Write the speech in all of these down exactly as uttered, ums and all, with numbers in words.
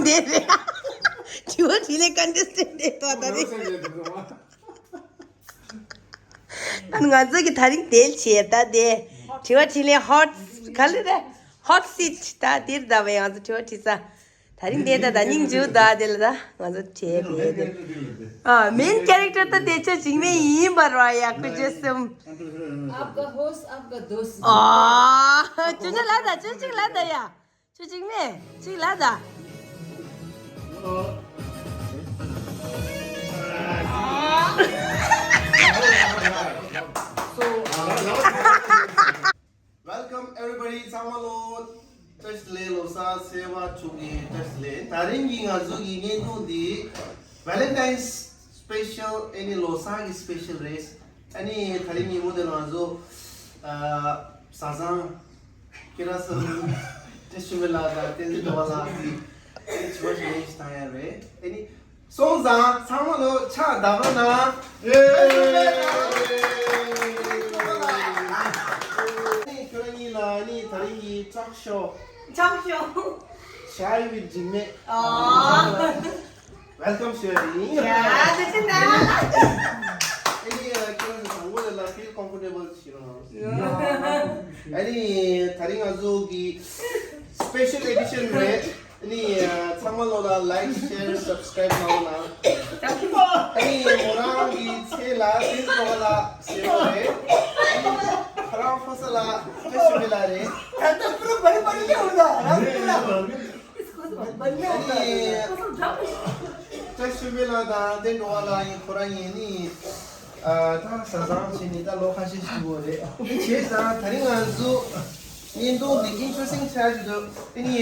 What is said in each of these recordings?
འདི་རེད། དྲི་བ་དྲིས་ལན་ཀོན་ཊེ་སི་ཊེན་ཊི་དེ་ཐོག་ད་རེད། ཨ་ང་ཚོ་གི་ད་རིང་དེལ་བྱས་ད་དེ། དྲི་བ་དྲིས་ལན་ཧོ་ཊི་ག་ལེ་རེད། ཧོ་ཊི་སི་ཊི་ད་དེར་ད་བས་ང་ཚོ་དྲི་བ་དྲིས་ས། ད་རིང་དེ་ད་ད་སྙིང་རྗེ་ད་དེ་ལ་ད་ང་ཚོ་བྱས་དེ་དེ། ཨ་མེན་ཀེ་རེག་ཊར་ད་དེ་ཆོས་བྱིངས་མེད་ཡིན་པར་བ་ཡ་ཁུ་ཇེ་སུམ། आपका होस्ट आपका दोस्त। ཨ་ཅོ་ཅོ་ལ་ད་ཅོ་ཅིག་ལ་ད་ཡ། ཆུ་གཅིག་མེ་གཅིག་ལ་ད། Welcome everybody. ཚང་མ་ལོ་བཀྲ་ཤིས་བདེ་ལེགས། ལོ་གསར་ཚེས་པ་དྲུག་གི་བཀྲ་ཤིས་བདེ་ལེགས། ད་རིང་གི་ང་ཚོ་གི་བརྙན་ཐུང་འདི་Valentine's special ཨ་ནི་ལོ་གསར་གི་སི་པེ་ཤལ་རེད། ཨ་ནི་ད་རིང་ཉིན་མོ་དེ་ང་ཚོ་ཨ་བཟའ་ཚང་ཁྱེད་རང་ཚོ་བཀྲ་ཤིས་བདེ་ལེགས་དང་བསྟན་འཛིན་གྲོགས་པ་ལགས་ཀྱིས་ཨ་ནི་དྲི་བ་ཞིག་ལན་ཞིག་བཏང་ཡ་རེད། ཨ་ནི་སོང་ཙང་ཚང་མ་ལོ་ཕྱག་བདར་རོགས་གནང་། ཨ་ནི་ཁྱོད་རང་གཉིས་ལ་ཨ་ནི་ད་རིང་གི་ཊོག་ཤོ། ཊོག་ཤོ། ཞའི་བི་འཇིགས་མེད། ཨ། Welcome ཞུ་ཡ་ཡིན། ཡ་ད་ཅི་ན། ཨ་ནི་ཁྱེད་རང་ཚོ་དང་པོ་དེ་ལ་feel comfortable བྱེད་རོགས་གནང་། ཨ་ནི་ད་རིང་ང་ཚོ་གི་special edition རེད། ཨ་ནི་ཚང་མ་ལོ་ལ་like share subscribe གནང་རོགས་གནང་། ཨ་ནི་མོ་རང་གི་ཚེ་ལ་སེམས་ཀྱི་ལ་སེམས་རེད། ཨ་ནི་ཁ་རང་ཕོ་ས་ལ་བཀྲ་ཤིས་བདེ་ལེགས་རེད། ད་ལྟ་པུ་རུ་བ་རི་བ་རི་ལ་ཡོད་ལ་རང་པུ་རུ་ལ། ཨ་ནི་བཀྲ་ཤིས་བདེ་ལེགས་དང་བསྟན་འགྲོ་བ་ལ་ཡིན། ཁོ་རང་ཡིན་ནི་ཨ་ད་བཟའ་ཚང་བྱས་ནི་ད་ལོ་ཁ་ཤས་ཤིག་འགྲོ་རེད། དེ་བྱས་ཙང་ད་རིང་ང་ཚོ་བརྙན་ཐུང་འདི་interesting ཆགས་ཀྱི་འདུག་ཨ་ནི་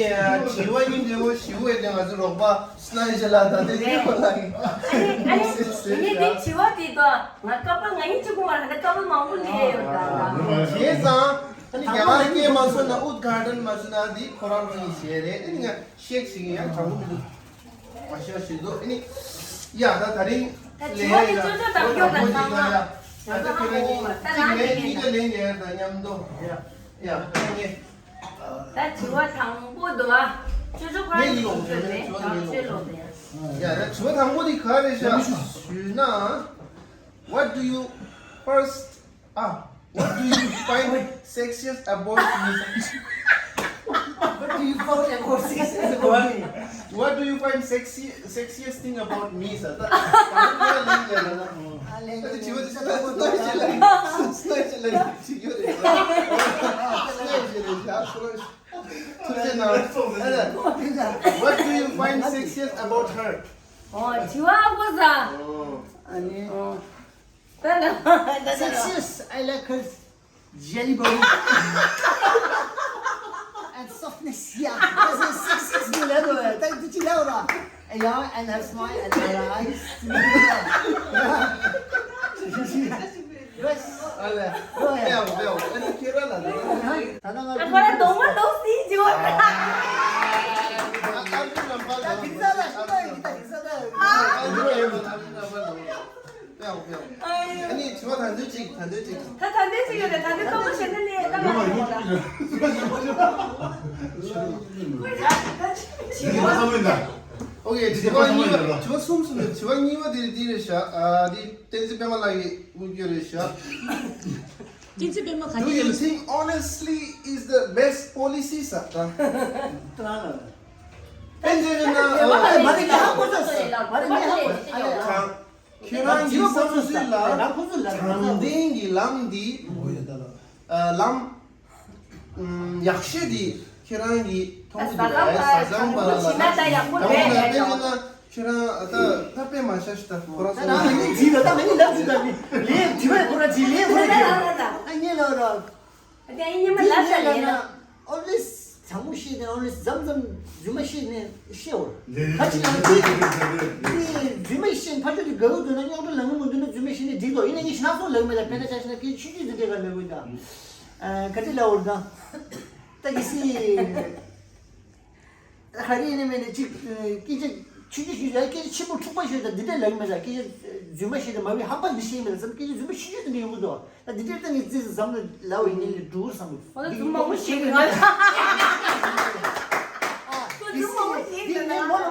དྲི་བ་ཡིན་འདྲ་བོ་ཞེ་པོ་ཡོད་དེ། ང་ཚོ་རོགས་པ་སྣ་ཡི་ཞལ་ལགས་དང་དེ་དེ་ཁོ་ལ་ཡིན། ཨ་ནི་ཨ་ནི་དེ་དྲི་བ་དེ་དང་ང་སྐབས་ང་ཡིན་གཅིག་པུ་མ་རེད། ད་སྐབས་མང་པོ་ལས་ཡོད་ད། བྱས་ཙང་ཨ་ནི་རྒྱ་གར་སྐད་མ་མཚོན་ན་ཨུད་གྷ་ཌན་མ་མཚོན་ན་འདི་ཁོ་རང་ཚོ་ཡི་གཞས་རེད། ཨ་ནི་ང་ཤེག་ཤིག་ཡང་དྲང་པོ་མི་འདུག་མ་ཤེས་ཤེས་འདུག་ཨ་ནི་ཡ་ད་ད་རིང་ད་ལས་ཡ་ཡ་ད་ཅོ་ཅོ་དང་ཡ་ད་ཁྱོད་རང་གཉིས་གཅིག་ལས་གཉིས་ཀ་ལས་ཉེར་དང་མཉམ་དུ་ཡ་ཡ་ངས་ད་དྲི་བ་དང་པོ་འདུག་ཨ་ཅོ་ཅོ་ཁོ་རང་ངས་ཡིན་ལོག་ཞུ་ནས་ཡ་ད་དྲི་བ་དང་པོ་དེ་ག་རེ་ཤག་ཞུས་ན། What do you first Ah, what do you find sexiest about me? What do you find about sexiest about me? What do you find sexy, sexiest thing about me? ས་ད་ད་ལན་ལན་ལ་ད་ཅི་བ་ཅི་ལ་སྣོད་ཅི་ལ་སྣོད་ཅི་ལ་ཅི་ཡོད་རེད། སྣོད་ཅི་ལ་ཡ་སོ་ཐུགས་རྗེ་གནང་། What do you find sexiest about her? ཨོ་དྲི་བ་ཨ་ཁོ་ས། ཨ་ནི། ད་ལ་ད་ལ། Sexiest, I like her jelly body and softness. Yeah, that's the sexiest thing ever. Thank you, Chilao. Yeah, and her smile and her eyes. Yes. ཨ་ལས། ཨོ་ཡ། ཨོ་ཡ། ཨ་ནི་ཁྱེད་རང་ལ་ལས། ད་ནང་ང་ཨ་ཁོ་ར་གདོང་མ་གདོང་སི་ཅི་བ། ཨ་ཨ་ཁུ་རྣམ་པ་ད་གདོང་གི་ས་ལ་ཤི་ན་ཡི་ད་གི་ས་ད། ཨ་ཨ་ཁུ་ར་ཡོད་པ་ད་ཁུ་རྣམ་པ་གདོང་། ཨ་ནི་དྲི་བ་ད་འདོད་ཅིག་ད་འདོད་ཅིག་ད་ད་འདོད་ཅིག་ཡོད་རེད། ད་འདོད་སྐམ་པོ་བྱས་ན་ལས་སྐམ་པོ་ཡོད་རེད། ཨོ་ཁེ། དྲི་བ་གཉིས་པ། དྲི་བ་གསུམ་གསུམ་ཡོད། དྲི་བ་གཉིས་པ་དེ་དེ་རེད་ཤག་ཨ་དེ་བསྟན་འཛིན་པད་མ་ལགས་ཀྱིས་དངོས་བརྗོད་རེད་ཤག་བསྟན་འཛིན་པད་མ་ག Do རེ་you ཡིན། Think honesty is the best policy? ས་ད། ཏྲ་ལ། བསྟན་འཛིན་རེད་ན་ཨ་མ་རེད་ང་ཧ་གོ་ས་ས་ལ་མ་རེད་ང་ཧ་གོ་ས་ཨ་ཡ། ཁྱོད་རང་གི་བསམ་ཚུལ་ལ་དྲང་བདེན་གྱི་ལམ་འདི་ཨ་ལམ་ཡག་ཤོས་འདི་ཁྱེད་རང་གིས་མཐོང་གི་འདུག་ཨ་བཟའ་ཚང་བར་ལ་ལ་ཡག་པོ་རེད་ལ། དཔེར་ན་ཁྱོད་རང་ཨ་ད་ད་དཔེ་མ་ཤ་ཤི་ད་ཁོ་རང་ད་ང་ནི་འདི་ལ་ད་ང་ནི་ལབ་ཟིན་ད་མི་ལས་དྲི་བས་ཁོ་རང་ཅི་ལས་ཁོ་རང་ཅི་ཨ་ཉེ་ལ་ར། ཨ་ཉེ་ལ་ར། ཨ་ད་ཨ་ཉེ་མ་ལབ་ད་ལས་ལ། Always དྲང་མོ་བཤད་ནས་always འཛམ་འཛམ་རྫུན་མ་བཤད་ནས་བཤད་འོ། ཁ་ཅིག་ལ་དེ་དེ་རྫུན་མ་བཤད་ཕར་ཕྱོགས་དེ་དགའ་བོ་འདུག་ན་རྙོག་དྲ་ལངས་མི་འདུག་ན་རྫུན་མ་བཤད་ནས་འགྲིག་འདུག་ཡིན་ན་ངས་ཞེ་དྲག་སོང་ལབ་མེད་ལ། དཔེར་ན་ཆ་བཞག་ན་སྐད་ཆུང་ཆུང་ཟིག་འདྲ་ག་ལབ་དགོས་ད། ཨ་ག་ཅི་ལབ་འོ་ད། ད་གི་སི། ཧ་རི་ནི་མེ་ནི་ཅིག་སྐད་ཆ་ཆུང་ཆུང་ཞིག་ཡ་སྐད་ཆ་ཆེན་པོ་འཁྲུག་པ་ཞིག་ད་འདི་འདྲ་ལབ་མེད་ད། སྐད་ཆ་རྫུན་མ་བཤད་ནས་མ་བི་ཧམ་པ་འདི་བཤད་མེད་ད་བསམ། སྐད་ཆ་རྫུན་མ་ཆུང་ཆུང་དེ་འདྲ་ཡོང་གི་འདུག་ད་འདི་འདྲ་ད་ངས་རྩིས་སུ་བསམ་བློ་ལབ་པ་ཡིན་ནའི་ལས་འགྲོ་བསམ་གི། འོ་ད་རྫུན་མང་པོ་བཤད་གི་ང་ལ། ཁོ་རྫུན་མང་པོ་བཤད་གི་ང་ལ།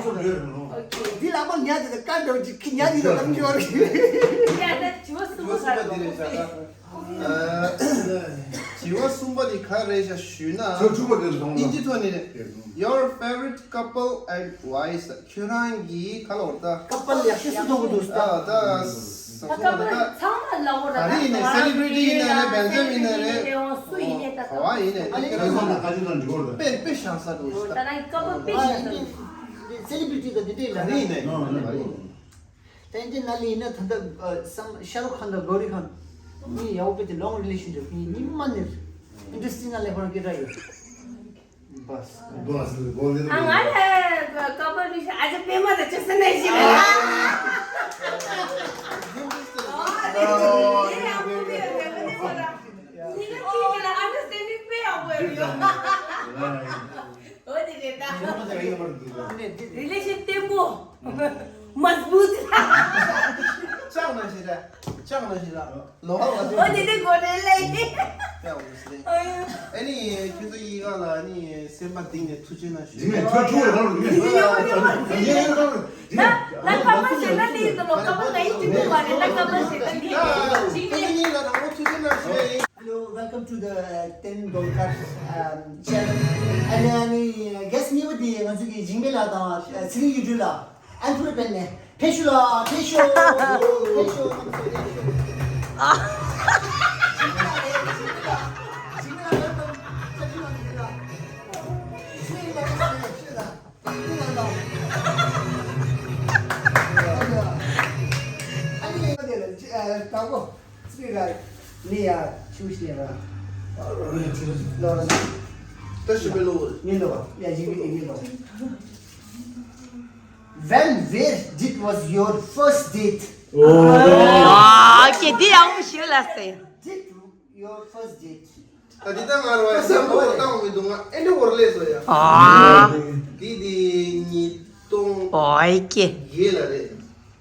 ཚོ་ལོས་རུང་། འདི་ལག་པ་ཉལ་དེ་དང་ཀ་འདྲ་བོ་ཅིག་ཁི་ཉལ་དེ་དང་ལམ་ཁྱོར་གི། ཡ་ད་དྲི་བ་གསུམ་པ་ག་རེ་དྲི་བ་གསུམ་པ་འདི་རེད་ཤག་ཨ། དྲི་བ་གསུམ་པ་འདི་ག་རེ་རེད་ཤག་ཞུས་ན། ཚོ་ཕྲུག་པ་དེ་ལ་སོང་ན། ཨིན་ཇི་ཐོག་ནས་རེད། Your favorite couple and why is that? ཁྱོད་རང་གི་ག་ལ་བར་ད། ཀ་པལ་ཡག་ཤོས་སུ་མཐོང་གི་འདུག་ད། ཨ་ད། ད་ཀ་པལ་ཚང་མ་ལ་འོ་ར། ག་རེ་ཡིན་ནའི་སེ་ལི་བྷི་རི་ཊི་ཡིན་ན་རེད། བན་ཛམ་ཡིན་ན་རེད། སུ་ཡིན་ནའི་ད། ག་བ་ཡིན་ནའི་ཨ་ནི་ཁྱོད་ཚོ་ལ་ག་ཅི་དང་འགྲིག་གོ་རེད། དཔེ་དཔེ་བཞག་ས་འདུག་ད། ད་ནང་ཀ་པལ་དཔེ་བཞག་ས་འདུག་སེ་ལི་བྷི་རི་ཊི་དང་འདི་འདྲ་ལ་ག་རེ་ཡིན་ནའི། ད་འདི་ནང་ལ་ཡིན་ན་ད་ལྟ་བསམ་ཤ་རུག་ཁཱན་དང་གོ་རི་ཁཱན་གཉིས་ཡག་པོ་དཔེ་དེ་long relationship གཉིས་གཉིས་མ་ནི་ཨིན་ཌ་སི་ཊི་ནང་ལས་ཁོ་རང་སྐད་གྲགས་ཡོད། Boss. Boss, boss. ཨ་ང་ལ་ཀ་པལ་ཨ་ཅག་པད་མ་དང་ཅི་ཟེར་ན་ཞིག་རེད། ཨ་དེ་དེ་ཡག་པོ་ཡོད་རེད། ཨ་ནི་ཁོ་རང་ཉིད་ཀྱི་ཁྱིམ་ལ་ཨ་ནི་སེ་ནི་དཔེ་ཡག་པོ་ཡོད། འོ་དེ་རེད་ད། རི་ལེ་ཤན་བརྟན་པོ། མཛ་བུད། ལྕགས་ནང་བཞིན་རེད། ལྕགས་ནང་བཞིན་རེད། ལོ་ཧ་ལ་ཨོ་དེ་དེ་གོ་དེ་ལེ། ཡ་འོ་སི་ལེ། ཨ་ནི་ཁྱོད་ཚོ་གཉིས་ཀ་ལ་ཨ་ནི་སེམས་པ་གཏིང་ནས་ཐུགས་རྗེ་གནང་ཞུ། འཇིགས་མེད་ཁྲོ་ཁྲོ་རང་རུ་ཡིན། ཡོ་ཡོ་ཡོ་ཡོ། ཡིན་རང་རུ་ཡིན། ད་ད་ཁ་པར་བྱེད་ན་ལེགས་འདུག་ལོ། ཁ་པར་ང་ཡིན་གཅིག་པུ་མ་རེད། ད་ཁ་པར་བྱེད་ན་ལེགས་འདུག་འཇིགས་མེད། ཁྱོད་ཚོ་གཉིས་ལ་རང་དབང་ཐུགས་རྗེ་གནང་ཞུ་ཡ་ཡིན། Hello, welcome to the Ten Dolkar, um, channel. ཨ་ནི་ཨ་ནི་guest གཉིས་པ་དེ་ང་ཚོ་གི་འཇིགས་མེད་ལགས་དང་ཚེ་རིང་ཡུལ་གྲུ་ལགས། ཨན་ཐི་ཝེར་པན་ནས་ཕེབས་ཤོག་ལ་ཕེབས་ཤོག་ཕེབས་ཤོག་ཕེབས་ཤོག When, where, did was your first date? ཨོ་ཀེ་འདི་ཡག་པོ་ཞིག་ལ་སེ། Did your first date? ད་འདི་ལྟ་ང་རོ་ཡ་སེམས་པ་བཏང་མི་འདུག་ང་ཨེ་འདྲ་བོར་ལས་སོ་ཡ། ཨ་འདི་འདི་ཉིས་སྟོང་ཨོ་ཀེ་བརྒྱད་ལ་རེད།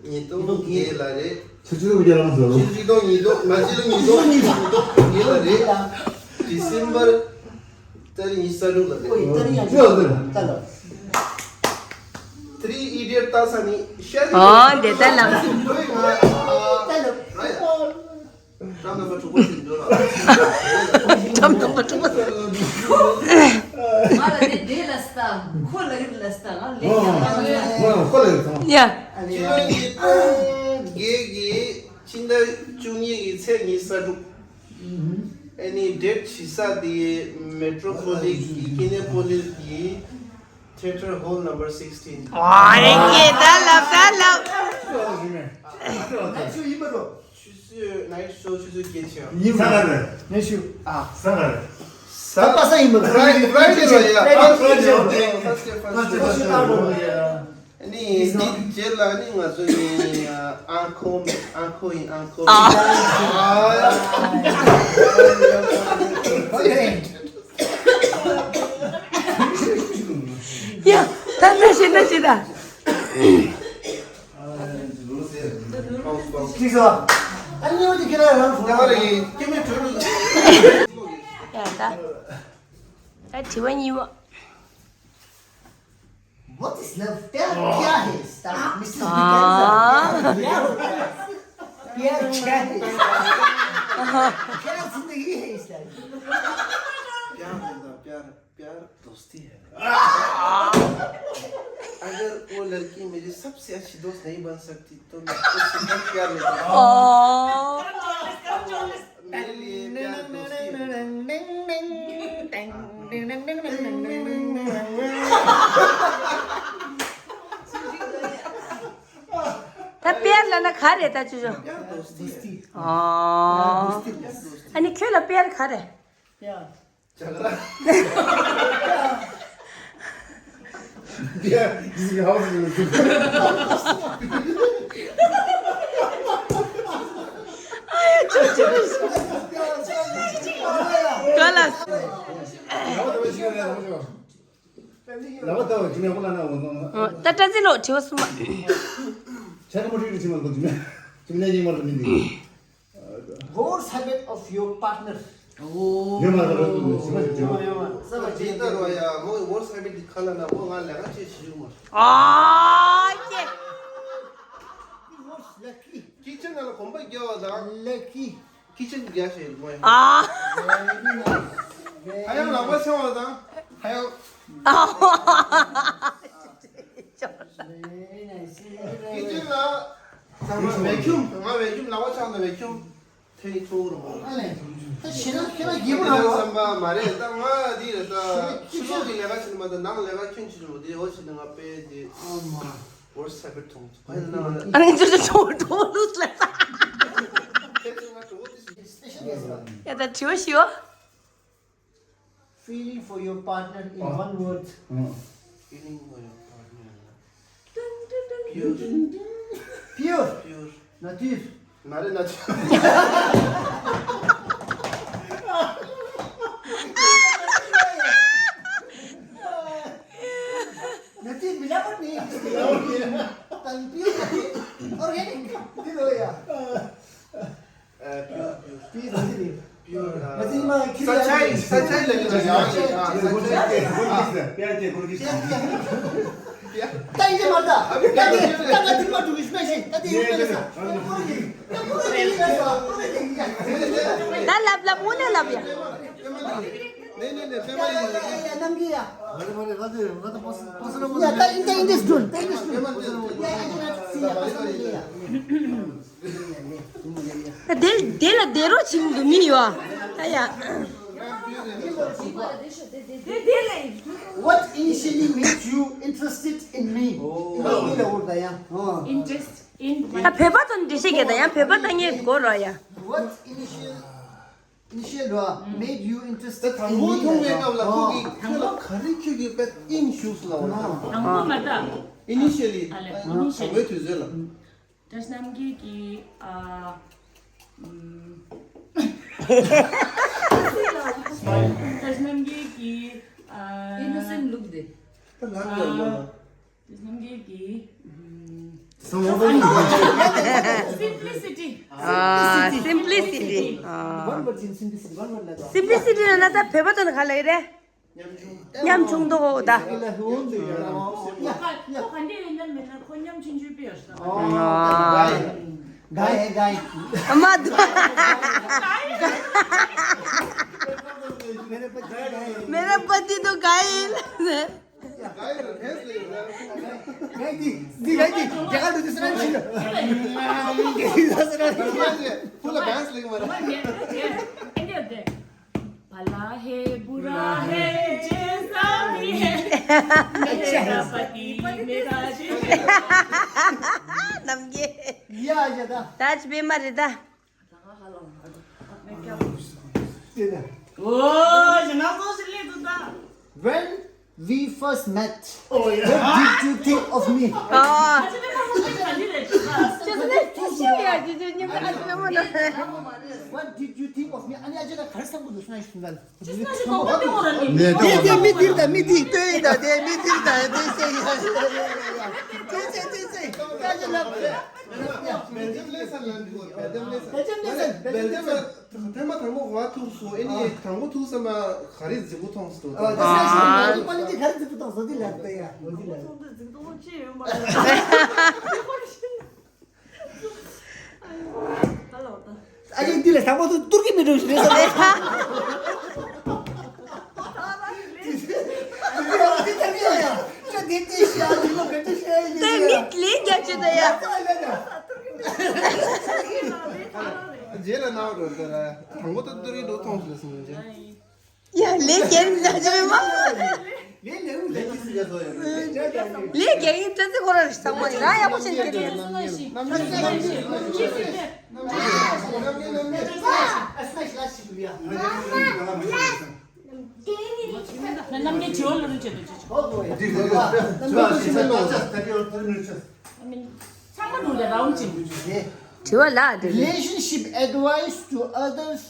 ཉིས་སྟོང་བརྒྱད་ལ་རེད། ཆུ་ཆུ་བརྒྱད་ལ་ང་ཚོ་ཆུ་ཆུ་ཉིས་སྟོང་ང་ཚོ་ཉིས་སྟོང་ཉིས་སྟོང་ཉིས་སྟོང་བརྒྱད་ལ་རེད། ཌི་སེམ་བར་ཏ་རིག་ཉི་ཤུ་རྩ་དྲུག་ལ་རེད། ཨོ་ཡིན་ཏ་རིག་ཡང་ཡོད་རེད། ད་ལ། Three Idiot ལྟ་ས་ནི་ཤ་རི། ཨོ་འདི་ལྟ་ལ། འགྲོ་ཡི་ང་ཨ། ད་ལ། ར་ཡ། ཀྲམ་ནམ་བར་དྲུག་པ་ཞིག་འགྲོ་ལ། ཀྲམ་ནམ་བར་དྲུག་པ། ང་ལ་དེ་དེ་ལ་སྟ། ཁོ་ལ་ཡིན་ལ་སྟ། ང་ལ་ལས་ཀྱང་ལ་ཡ། ཁོ་ལ་ཡིན་སོང་། ཡ། ཕྱི་ལོ་ཉིས་སྟོང་བརྒྱད་ཀྱི་ཕྱི་ཟླ་བཅུ་གཉིས་ཀྱི་ཚེས་ཉི་ཤུ་རྩ་དྲུག་ཨ་ནི་ཌེཊ་བྱེད་ས་དེ་མེ་ཊོ་པོ་ལིས་ཀྱི་ཀི་ནེ་པོ་ལིས་ཀྱི་ཐེ་ཊར་ཧོལ་ནམ་བར་སིགས་ཊིན། ཨ་ཡེ་ད་ལབ་ད་ལབ། ཆུ་ཚོད་ནའིཊ་ཤོ་ཆུ་ཚོད་བརྒྱད་ཆགས། ཡིན་པ་རེད། ནས་ཤུ། ཨ། ས་ག་རེད། ས་པ་ས་ཡིན་པ་རེད། Friday ལ་ཡ། Thursday Thursday Thursday Thursday ནི་འདི་རྗེས་ལ་ནི་ང་ཚོ་ནི་ཨང་ཁོ་ཨང་ཁོ་ཡིན་ཨང་ཁོ། ཨ། ཡ། ད་ད་ཤི་ད་ཤི་ད། ཅིག་སོ། ཨ་ནི་འོ་དེ་ཁྱེད་རང་རང་སོང་། ཡ་ད། ད་དྲི་བ་གཉིས་པ། What is love? प्यार क्या है? मिसेस हाँ। प्यार क्या है? क्या जिंदगी है इस टाइप? प्यार होता प्यार प्यार दोस्ती है। अगर लड़की मेरी सबसे अच्छी दोस्त नहीं बन सकती, तो मैं उससे बहुत प्यार लेता हूँ। मेरे लिए प्यार दोस्ती है। ད་དཔེར་ལབ་ན་ག་རེད་ད་ཅོ་ཅོ། प्यार दोस्ती है। ཨོ། प्यार दोस्ती है। ཨ་ནི་ཁྱོད་ལ་དཔེར་ག་རེད། प्यार। झगड़ा। प्यार किसी के हाउस में। गलत। ད་བཀྲ་འཛི་ལོ་དྲི་བ་གསུམ་པ། Worst habit of your partner. ཡོད་མ་རེད། རོ་ཏུ་ནི་ཞིམ་པ་ཞིག་བྱེད་མ། ཡོད་མ་རེད། ས་བ་ཇི་ལྟར་བ་ཡ་མོ་ཡི་worst habit དེ་ག་ལ་ན་མོ་ང་ལས་ཀ་བྱེད་ཤེས་ཀྱི་མ་རེད། ཨ་ཀྱེ། Most lucky. ཁི་ཆན་ནང་ལ་གོམ་པ་རྒྱག་པ་དང་། Lucky. ཁི་ཆན་རྒྱག་ཤེས་མ་ཡིན། ཨ། ཧ་ཡང་ལག་པ་འཆང་བ་དང་། ཧ་ཡང་། Very nice. ཁི་ཆན་ལ། ཚང་མ་བེ་ཁྱུམ། ང་བེ་ཁྱུམ་ལག་པ་འཆང་དང་བེ་ཁྱུམ། དེ་ཡི་ཚོགས་རུ་མོ། ཨ་ལས། ད་ཤེས་ན་ཁྱེད་ལ་རྒྱལ་པོ་ལ་བསམ་པ་མ་རེད། ད་ང་འདི་རེད། ད་ཕྱི་ལོགས་ཀྱི་ལས་ཀ་བྱེད་ནི་མ་ད་ནང་ལས་ཀ་ཁྱོན་ཆེ་ཆུང་དེ་འོ་བྱེད་ནི་ང་དཔེ་དེ། ཨ་མ། worst habit མཐོང་། ཕ་ཡིན་ན་ང་ཨ་ནི་ཅོ་ཅོ་ཅོ་ཅོ་ལུས་ལ་ས། ཁྱེད་ཚོ་ང་གྲོགས་པོ་དེ་ཞིག་special guest ལ། ཡ་ད་དྲི་བ་ཞིག་ཡོད། Feeling for your partner in one word. Feeling for your partner. Pure. Pure. Pure. Nature. མ་རེད། ན་ཏི། ན་ཏི་མི་ལ་བ་ནི། ཏན་པིའུར་ན་ཏི། organic འདི་ལོ་ཡ། ཨ། pure, pure. Pure ན་ཏི་རེད། Pure. ན་ཏི་མ་ཁྱི་ས་ཆའི་ས་ཆའི་ལ་ཡོད་ཡ། ཨ། ས་ཆའི། ཨ། ཏན་ཏི་མ་ད། ཏན་ཏི་ཏན་ཏི་མ་འགྲོ་གི་སྨྲས་ཤིང་ཏན་ཏི་ཡོད་མེད་ལ་ས། ད་ལབ་ལབ་དངོས་གནས་ལབ་ཡ། ནེ་ནེ་ནེ་པེ་མ་ཡིན། ཡ་ཡ་ཡ་ནམ་གི་ཡ། ཡ་ད་ཨིན་ད་ཨིན་དིས་ཌུན། ད་ཨིན་དིས་ཌུན། ཡ་ཨ་ཅེ་ན་སི་ཡ་པ་སི་ལ་ཡ། ད་དེ་དེ་ལ་དེ་རོ་ཆིང་དུ་མི་ཡོ། ད་ཡ། What initially made you interested in me? ཨིན་ད་ཨིན་ལ་འོར་ད་ཡ། Interest in. ད་བོད་པ་དང་འགྲེལ་བཤད་རྒྱག་ད་ཡང་བོད་པ་ད་ངས་གོ་རོ་ཡ། What initial initial རོ། Made you interested in me. ད་དང་པོ་མཐོང་བའི་སྐབས་ལ་ཁོ་གིས་ཁྱོད་ལ་ག་རེ་ཁྱོད་ཀྱིས་དཔེ་ཨིན་ཞུས་ལ་འོ་ད། དང་པོ་མ་ད། Initially. ཨ་ལེ། དང་པོའི་དུས་ཚོད་ལ། བཀྲ་ཤིས་རྣམ་རྒྱལ་གྱིས་ཨ། ཨམ། བཀྲ་ཤིས་རྣམ་རྒྱལ་གྱིས་ཨ། Innocent look དེ། ད་ལབ་ཡོད་མ་ལ། བཀྲ་ཤིས་རྣམ་རྒྱལ་གྱིས། Simplicity. ཨ། Simplicity. ཨ། One word in simplicity. One word ལ། Simplicity ལ་ན་ད་བོད་པ་དང་ག་ལ་ཡི་རེད། ཉམ་ཆུང་དོ་ད། ཁོ་ག་འདྲ་ཡིན་ན་མིན་ན་ཁོ་ཉམ་ཆུང་ཆུང་པི་ཡོད་ས། ཨ། ག་ཡི་ག་ཡི། མ་འདུག་མེ་ར་པ་ཏི་དོ་ག་ཡི། རྣམ་རྒྱལ། ཡ་ཡ་ད། ད་ཅི་བེ་མ་རེད་ད། When we first met, what did you think of me? ཨ། What did you think of me? ཨ་ནི་ཨ་ཅེ་ད་ག་རེ་བསམ་གི་འདུག་ཟེར་ན་ཞུ་ན། དེ་དེ་མི་དེ་ད་མི་དེ་ལྟོས་ད་དེ་མི་དེ་ད་དེ་སེ་ཡ། དེ་སེ་དེ་སེ་ད་ཅེ་ལབ། བེལ་ཇམ་ལེ་སན་ལ་འགྲོ། བེལ་ཇམ་ལེ་སན། བེལ་ཇམ་ལེ་སན། བེལ་ཇམ་ལ་ཐེངས་མ་དང་པོ་ག་ཐུག་སོང་། ཨེ་ནི་དང་པོ་ཐུག་ས་མ་ག་རེ་རྫིག་པོ་མཐོང་སོང་། ཨ། ཨ། ཀ་ལི་ཊི་ག་རེ་རྫིག་པོ་མཐོང་སོང་དེ་ལབ་ད་ཡ། འོ་དེ་ལབ། ཐུག་ད་རྫིག་པོ་ཅི་ཡོད་མ་རེད། ཨ་ལ་འོ་ད། ཨ་ཅེ་འདི་ལ་དང་པོ་ཐུག་ཏུར་གི་མི་འགྲོ་ཞིག་རེད་ཟེར་ལེ། ཨ་ཅེ་འདི་ལ་ཡ་ཅོ་དེ་དེ་ཤ་ དེ་མི་ལས་རྒྱ་ཆེ་ད་ཡ། རྗེས་ལ་ནང་རོ་དེ་ལ་དང་པོ་ད་ཏུ་རི་འགྲོ་ཐོངས་ལ་སོང་རྗེས། ཡ་ལས་རྒྱལ་ལ་ཅི་མ། ལས་རྒྱལ་ཡིན་ཏྲ་ཙི་ཁོ་ར་རི་ས་མ་ཡིན་ར་ཡག་པོ་ཆེན་གྱི་རེད། རྣམ་རྒྱལ་བྱེད་འོ་ལོ་རུ་བྱེད་དུ་བྱེད་ཆོག་ཚང་མ་འགྲོ་ལ་རའུན་ཅིང་། དྲི་བ་ལ་དེ་རེད། Relationship advice to others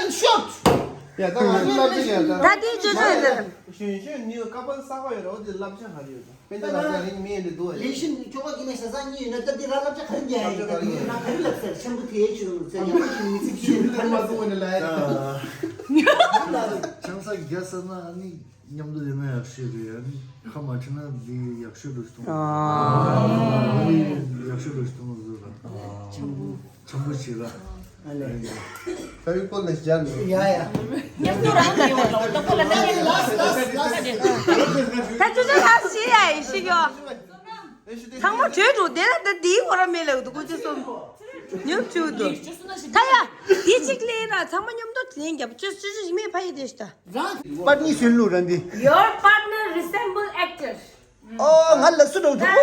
in short. ཡ་ད་ང་ཚོ་ལབ་ཀྱི་ཡ་ད། ད་དེའི་ཅོ་ཅོ་ཡོད་ཟེར། གཞོན་གཞོན་ནི་ཀ་པལ་གསར་པ་ཡོད་རེད། འོ་དེ་བསླབ་བྱ་ག་རེ་ཡོད་ད། དཔེ་ད་ལབ་བྱ་རིང་མི་ཡོད་འདི་འདུག་ཨ། Relation ཁྱོ་ག་གི་ནས་ཤ་ཚ་གཉིས་ཡོད་ན་ད་དེ་ར་བསླབ་བྱ་ག་རེ་རྒྱག་ཡ་ཡིན་ད་དེ་ཡོད་ན་ག་རེ་ལབ་ཟེར། ཆེན་པོ་དེའི་ཆུ་རུ་ཟེར་ཡག་པོ་ཞིག་མི་ཚིག་ཞིག་ཐར་མ་ཐུབ་ནས་ལ་ཡ། ཆང་ས་རྒྱ་ས་ན་ཨ་ནི། མཉམ་དུ་ཡོད་ན་ཡག་ཤོས་རེད། ཨ་ནི་ཁ་མ་ཁྲིད་ན་འདི་ཡག་ཤོས་འགྲོ་ཞིག་མཐོང་། ཨ། འདི་ཡག་ཤོས་འགྲོ་ཞིག་མཐོང་བཟོ་ལ། འཆམ་པོ་བྱེད་ལ། ཨ་ལེ། ཁ་བའི་སྐོར་ལ་སྦྱར་ནས། ཡ་ཡ། མཉམ་དུ་རང་གི་ཡོད་ལ་ད་ཁོ་ལ་ན་ཡ་ལ་ལ་ལ་ལ། ད་ཅོ་ཅོ་ལ་ཤི་ཡ་ཡི་ཤི་གྱོ། ཚང་མ་བྲོས་འགྲོ་དེ་ལ་ད་འདིའི་ཁོ་ར་མེད་ལ་འདུག་ཀུ་ཅི་སོམ། མཉམ་བཅུག་འདུག་ད་ཡ། འདི་གཅིག་ལེན་ར་ཚང་མ་མཉམ་དུ་ལེན་རྒྱབ་ཅོ་ཅོ་ཅོ་ཞིག་མེད་ཕ་ཡི་དེ་ཤི་ད། པར་ནི་སུན་ལུ་ར་འདི། Your partner resemble actor. ཨོ་ང་ལ་སུ་འགྲོ་འདུག་ད་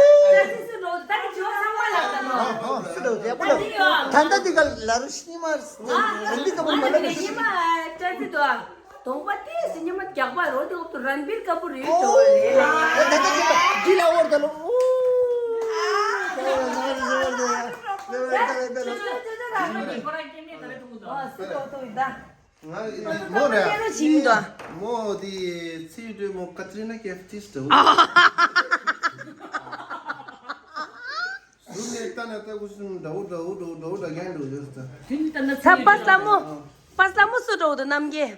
ད་སུ་འགྲོ་ད་ཅོ་ཚང་མ་ལ་ད་ནོ། ཨོ་སུ་འགྲོ་འདུག་ད་ཡོ། ད་ད་འདི་ག་ལ་རུ་ཤི་མ་ར་འདི་ག་པར་མ་ལ་ཤི་མ་ད་ཅི་དོ། གདོང་པ་ཏོག་ཙམ་ཉི་མ་རྒྱག་པ་རོ་དེ་འོབ་ཏུ་རན་བིར་ཀ་པུར་ཡོད་ཅོ་རེད། ད་ད་ད་ད་འདི་ལ་འོར་ད་ལོ། ཨོ། ང་མོ་རེད། མོ་དེ་ཚེ་ཡུལ་སྒྲོལ་མོ་ཀ་ཏི་རི་ན་ཀེ་ཕ་ཏིས་ཏོ། ཟུར་ནས་ལྟ་ན་ལྟ་ཁུ་སུམ་འདྲ་བོ་འདྲ་བོ་འདྲ་བོ་འདྲ་བོ་འདྲ་རྒྱང་འགྲོ་ཡོད་ས། ད་པ་སླ་མོ། པ་སླ་མོ་སུ་འགྲོ་འདུག་རྣམ་རྒྱལ།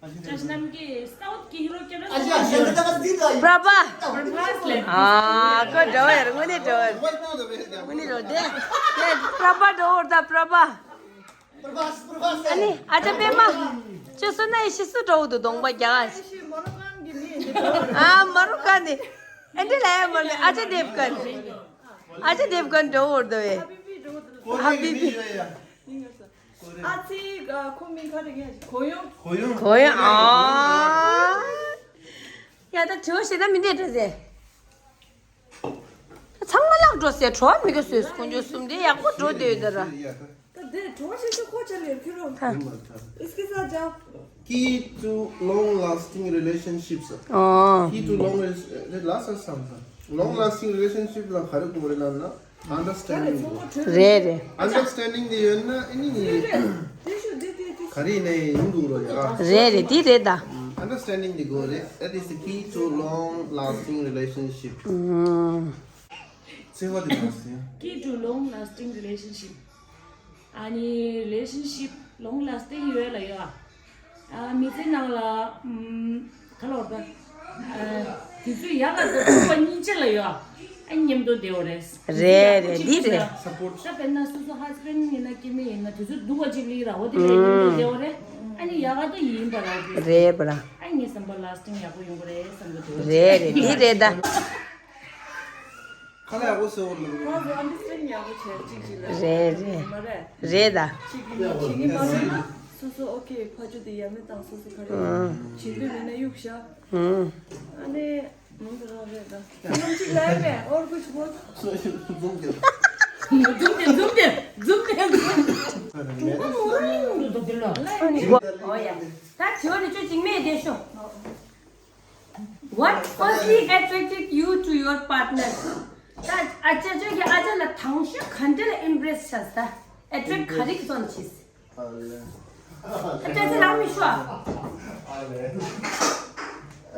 རྣམ་རྒྱལ་སའུཐ་གི་ཧི་རོ་ཀེ་ར། པྲ་བྷ། པྲ་བྷ་ལེ། ཨ་ཁོ་འགྲོ་ཡར་དངོས་གནས་འགྲོ་ཡར། དངོས་གནས་འགྲོ་དེ། དེ་པྲ་བྷ་འགྲོ་འོར་ད་པྲ་བྷ། ཨ་ནི་ཨ་ཅག་པད་མ། ཅོ་སུ་ན་ཡི་ཤི་སུ་འགྲོ་འདུག་གདོང་པ་རྒྱག་ཨ། མ་རུ་ཀ་ནི། ཨེ་འདྲ་ལ་ཡ་མ་ནི་ཨ་ཅག་དེབ་ཀན། ཨ་ཅག་དེབ་ཀན་འགྲོ་འོར་དོ་བས། ཧ་པི་པི། ཨ་ཙི་ཁོ་མིང་ག་རེ་ངས་གོ་ཡོང་། གོ་ཡོང་། གོ་ཡོང་། ཨ། ཡ་ད་དྲི་བ་ཞེ་ད་མི་འདྲ་འདྲ་ཟེ། ཚང་མ་བརླག་འགྲོ་ཟེ་བྲོ་བ་མི་དགོས་ཟེ་ཁོང་ཚོ་གསུམ་དེ་ཡག་པོ་འགྲོ་འདོད་ད་ར། ད་དེ་བྲོ་བ་ཞེ་ཞེ་ཁོ་ཆ་ལེར་ཁྱོད་རང་ཨིས་ཀི་ས་ཇ། Key to long lasting relationships. ཨོ། Key to long rela- ལ་ས་སམ་ས། Long lasting relationship ལ་ག་རེ་དགོས་རེད་ལབ་ན། Understanding དགོས། རེད་རེད། Understanding དེ་ཡོད་ན་ཨ་ནི། ག་རེ་ནས་ཡིན་འདུག་རོ་ཡ། རེད་རེད་དེ་རེད་ད། Understanding དེ་དགོས་རེད། That is the key to long lasting relationship. ཚེ་བ་དེ་མ་ཟེར། Key to long lasting relationship. ཨ་ནི་རི་ལེ་ཤན་ཤིབ་ལོང་ལ་སྟིང་ཡོད་ལ་ཡོད་ཨ། མི་ཚེ་ནང་ལ་ཨམ་ག་ལོར་ད། དུས་ཚོད་ཡག་ག་ད་སྡུག་པ་གཉིས་ཆེ་ལ་ཡོད་ཨ། མཉམ་དུ་བསྡད་ཡོད་རེད། རེད་རེད་འདི་རེད། ད་དཔེར་ན་སོ་སོ་ཧས་བྷེན་ཌི་ཡིན་ན་སྐྱེ་དམན་ཡིན་ན་དུས་ཚོད་སྡུག་པ་ཅིག་ལ་ཡིན་ར་འོ་དེ་ལས་མཉམ་དུ་བསྡད་ཡོད་རེད། ཨ་ནི་ཡག་ག་ད་ཡིན་པ་ར་འོ་དེ་རེད་པ་ར། ཨ་ངའི་བསམ་པ་ལ་སྟིང་ཡག་པོ་ཡོང་གི་རེད་བསམ་གི་འདུག་རེད་རེད་འདི་རེད་ད། ཁ་ལ་ཡག་པོ་ཟེར་བ་མི་འདུག་ཁོང་ཚོ་ཨན་ཌར་སི་ཊེན་ཌ་ཡག་པོ་བྱས་གཅིག་གཅིག་ལ་རེད་རེད། མ་རེད། རེད་ད། གཅིག་གིས་གཉིས་བྱེད་ཀྱི་མ་རེད། སོ་སོ་ཨོ་ཁེ་ཕ་ཆུ་དེ་ཡ་མེད་དང་སོ་སོ་ག་རེ་ཨང་བྱེད་འདོད་མེད་ན་གཡུག་བཞག་ཨང་། ཨ་ནི་མང་དུ་རང་རེད་ད། ཡང་གཅིག་ལ་ཡ་མེད་ཨོར་ཁུ་ཆུ་བོ། འཛུམ་དེ་འཛུམ་དེ་འཛུམ་དེ་འཛུམ་དེ་འཛུམ་དེ། ཨོ་ཡ། ད་དྲི་བ་དེ་ཚོ་གཅིག་མེད་བསྡད་ཤོག What firstly attracted you to your partner? ད་ཨ་ཅག་ཅག་གི་ཨ་ཅག་ལ་དང་ཤོས་ག་འདྲ་ལ་ཨིམ་པི་རེ་སི་བྱས་ད། ཨེ་ཊི་རེག་ཊི་ག་རེ་གི་ཐོག་ནས་བྱས། ཨ་ལེ། ཨ་ཅག་ཅག་རང་མི་ཤོག་ཨ། ཨ་ལེ།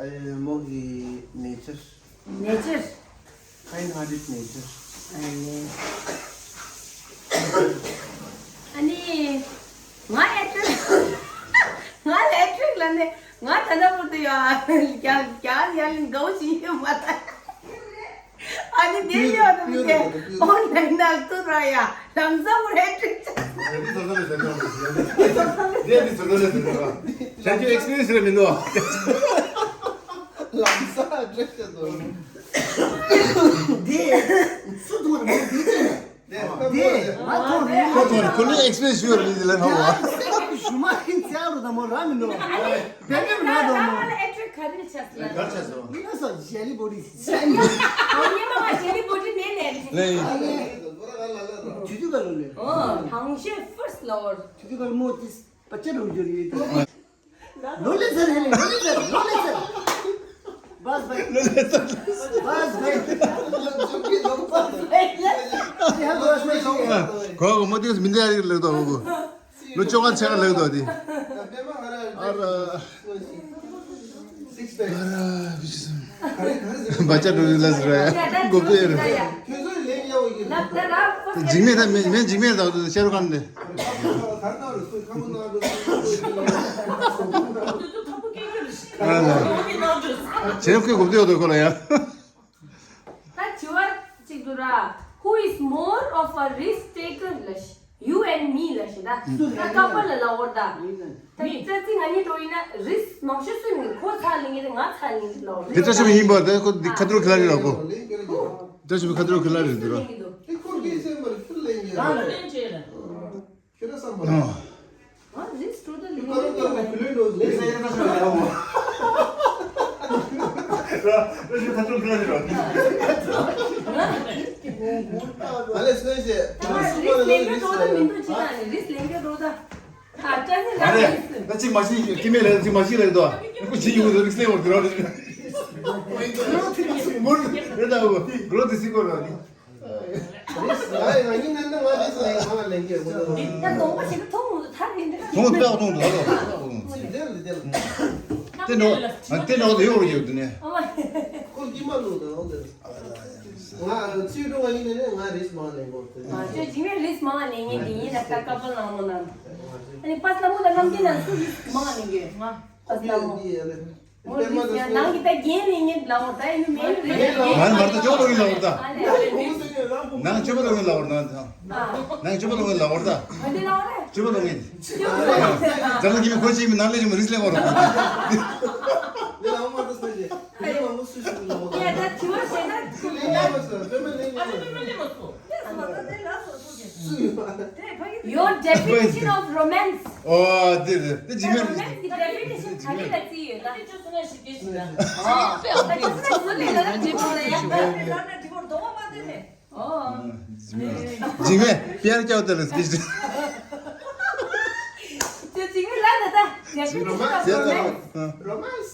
ཨ་མོ་གི་ནེ་ཅར། ནེ་ཅར། Kind hearted nature. ཨ་ནི། ང་ཨེ་ཊི་རེག་ང་ལ་ཨེ་ཊི་རེག་ལབ་ནས་ང་ད་ལྟ་བར་དུ་ཡང་རྒྱ་རྒྱ་ཡ་ལིན་དགའ་བོ་ཞིག་ཡོད་མ་རེད། ཨ་ནི་དེ་ཡོད་དམ་དེ་ཨོན་ལའིན་ནང་ཐུག་ར་ཡ་ལམ་སང་བར་ཨེ་ཊི་རེག་བྱས། ཞན་ཆུ་ཨེག་སི་པི་རི་ཡན་སི་རེད་མི་འདུག་ལམ་སང་འདྲེ་བྱེད་དོ། འདི་སུ་མཐོང་རེད་མོ། འདི་ཅི་རེད། འདི་ང་མཐོང་རེད། ཁོ་མཐོང་རེད། ཁོ་ནི་ཨེག་སི་པི་རེན་སི་ཞུ་བར་མི་འདི་ལ་མཐོང་བ། ཞུ་མ་ཡིན་ཚེ་རུ་དང་མོ་ར་མི་འདུག་བེ་ནེ་ར་དང་མོ། ཨ་ལ་ཨེ་ཊི་རི་ག་རེ་ཆགས་ལ། ག་རེ་ཆགས་སོང་། ཡིན་ན་སོ་ཇེ་ལི་བོ་ཌི། ཇེ་ལི། ཨོ་ཉི་མ་མ་ཇེ་ལི་བོ་ཌི་ནས་ནས། ལེ། དུས་དུས་ག་ལ་ལ། ཨོ་ཐང་ཤེ་ཕར་སི་ལ་བོར། དུས་དུས་ག་ལ་མོ་ཏིས། 把这种就有一种。罗列车，罗列车，罗列车。Bus भाई। Bus भाई। भाई। ये हम बस में सोंगे। ཁོ་གོ་མོ་དེ་མི་འདྲ་རིགས་ལེགས་དོ་གོ། ལོ་བཅོ་ལྔ་ཕྱེད་ཀ་ལེགས་དོ་དེ། ཨ་ར། ཨ་ར། བི་ཅི་སམ། བ་ཅག་འགྲོ་ལ་ཟེར་ར་ཡ། གོ་བདེ་རེད། འཇིགས་མེད་ད་མེད་མེད། འཇིགས་མེད་ད་ཤ་རུ་ཁན་དེ། ཇེ་ལི་ཁོས་གོ་བདེ་ཡོད་དོ་ཁོ་ལ་ཡ། ད་དྲི་བ་གཅིག་འདུག་ར། Who is more of a risk taker ལ་ཤི། You and me ལ་ཤི་ད། ད་ཀ་པལ་ལ་ལ་བོར་ད། ད་ཡིན་ཙང་ང་གཉིས་འགྲོ་ཡིན་ན་རིས་མང་ཤོས་སུ་ཡིན། ཁོ་ཚ་ལིང་ཡིན་ང་ཚ་ལིང་ལ་བོར། དེ་བཀྲ་ཤིས་པ་ཡིན་པ་དེ་ཁོ་འདི་ཁ་ཐུར་ཁི་ལ་རི་ལ་གོ། བཀྲ་ཤིས་པ་ཁ་ཐུར་ཁི་ལ་རི་འདི་རོ། ཁོ་གིས་སེམས་པར་ཁུར་ལེན་རྒྱུ། ཁྱོད་ར་བསམ་པ། ཨ། This totally ད་ཅིག་མ་ཤི་ཀི་མེ་ལ་ཅིག་མ་ཤི་ལ་དོ། ཁོ་ཇི་ཡོང་རིགས་ལེན་འོར་དེ་ར་རེད། མོར་རེད་ད་གོ། གོ་ལོ་དེ་སི་གོ་ར་ནི། ང་ཡིན་ན་ང་རེད་ཟེར་ང་ལེན་གྱི་ཡོད། ད་ནོར་བ་ཞིག་མཐོང་མཐོང་ཐག་ཡིན་འདྲ། མཐོང་ཐག་མཐོང་ཐག་ལོ། དེ་ནོ་དེ་ནོ་དེ་ཡོད་རེད་དེ་ནས། ཁོ་ཀི་མ་ལོ་དང་འོ་དེ། ང་ཚིག་འགྲོ་བ་ཡིན་ནས་ང་རིས་མང་ལེན་གོ་དེ། ཁྱོད་ཇི་མེ་རིས་མང་ལེན་ངེས་དེ་ཡིན་ན་ད་ཀ་པལ་ནང་མོ་ནང་། ཨ་ནི་པ་སྣ་མོ་དང་རྣམ་རྒྱལ་ནང་སུ་རིས་མང་ལེན་གྱི་ང་པ་སྣ་མོ། ང་མར་ད་ཅོ་ལོ་ཡིན་ལ་འོར་ད། ནང་ཅོ་ལོ་ཡིན་ལ་འོར་ད། ནང་ཅོ་ལོ་ཡིན་ལ་འོར་ད། ཅོ་ལོ་ཡིན། ཛ་ལ་གི་མི་ཁོ་ཅིག་མི་ནང་ལས་ཅི་མ་རིས་ལེ་འོར། Your definition of romance. ཨོ་དེ་དེ་དེ་ཇི་མེ་རིས། Romance གི་definition ག་རེ་ལ་བརྩི་ཡོད་ད། ཨོ། ཇི་མེ་ཇི་མེ་པིར་ཀྱའོ་དེ་ལ་སྐྱེས། ཇི་མེ་ལ་ད་ད་definition of romance. Romance.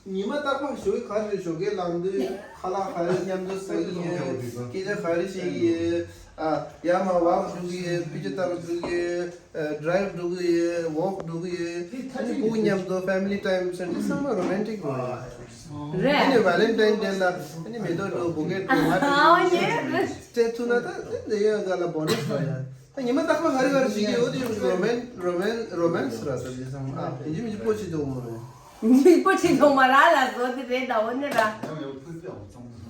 ཉི་མ་རྟག་པར་ཞོགས་ཀས་ག་རེ་ཞོགས་ཀས་ལངས་དུས་ཁ་ལག་ག་རེ་མཉམ་དུ་ཟ་གི་ཡོད། སྐད་ཆ་ག་རེ་བཤད་ཀྱི་ཡོད། ཨ། ཡར་མར་ཝག་འགྲོ་གི་ཡོད། པི་ཅར་ལྟ་ག་འགྲོ་གི་ཡོད། ཨ། ཌ་རའིབ་འགྲོ་གི་ཡོད། ཝོག་འགྲོ་གི་ཡོད། ཨ་ནི་སྤུ་གུ་མཉམ་དུ་family time ཟེར་འདི་ཚང་མ་romantic རེད། རེད། ཨ་ནི་Valentine day ལ་ཨ་ནི་མེ་ཏོག་འགྲོ་བུ་ཀེ་འགྲོ་ང་ཨ་ཡེ་རེད། སྤྲད་ཐུབ་ན་ད་དེ་འདི་ཡོད་ག་ལ་bonus རེད་ཡ། ད་ཉི་མ་རྟག་པར་ག་རེ་ག་རེ་བྱེད་ཀྱི་ཡོད་དེ་romance romance romance ར་ཟེར་གྱི་སང་ཨ་ཡིན་གཅིག་མིན་གཅིག་པོ་བྱེད་ཐུབ་མ་རེད། མི་པོ་ཆེ་ཐོག་མ་ར་ལ་བཟོ་དེ་རེད་ད་འོ་ནི་ར།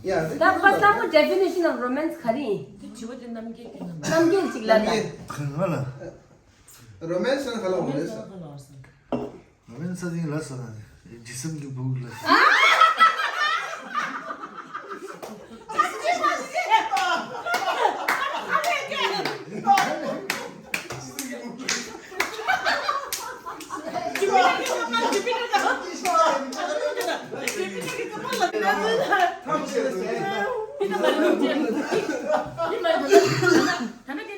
ཡ་དེ་ད་པ་སང་མོ་definition of romance ག་རེ་ཡིན། དེ་དྲི་བ་དེ་རྣམ་རྒྱལ་གྱི་རྣམ་རྣམ་རྒྱལ་ཅིག་ལ་ད། གང་ལ། romance ཟེར་ག་ལ་འོ་རེད་ཟེར། romance ཟེར་དེ་ལ་ཟེར་ན་ཇི་སམ་གྱི་བུ་ལ། ད་ནི་དེ་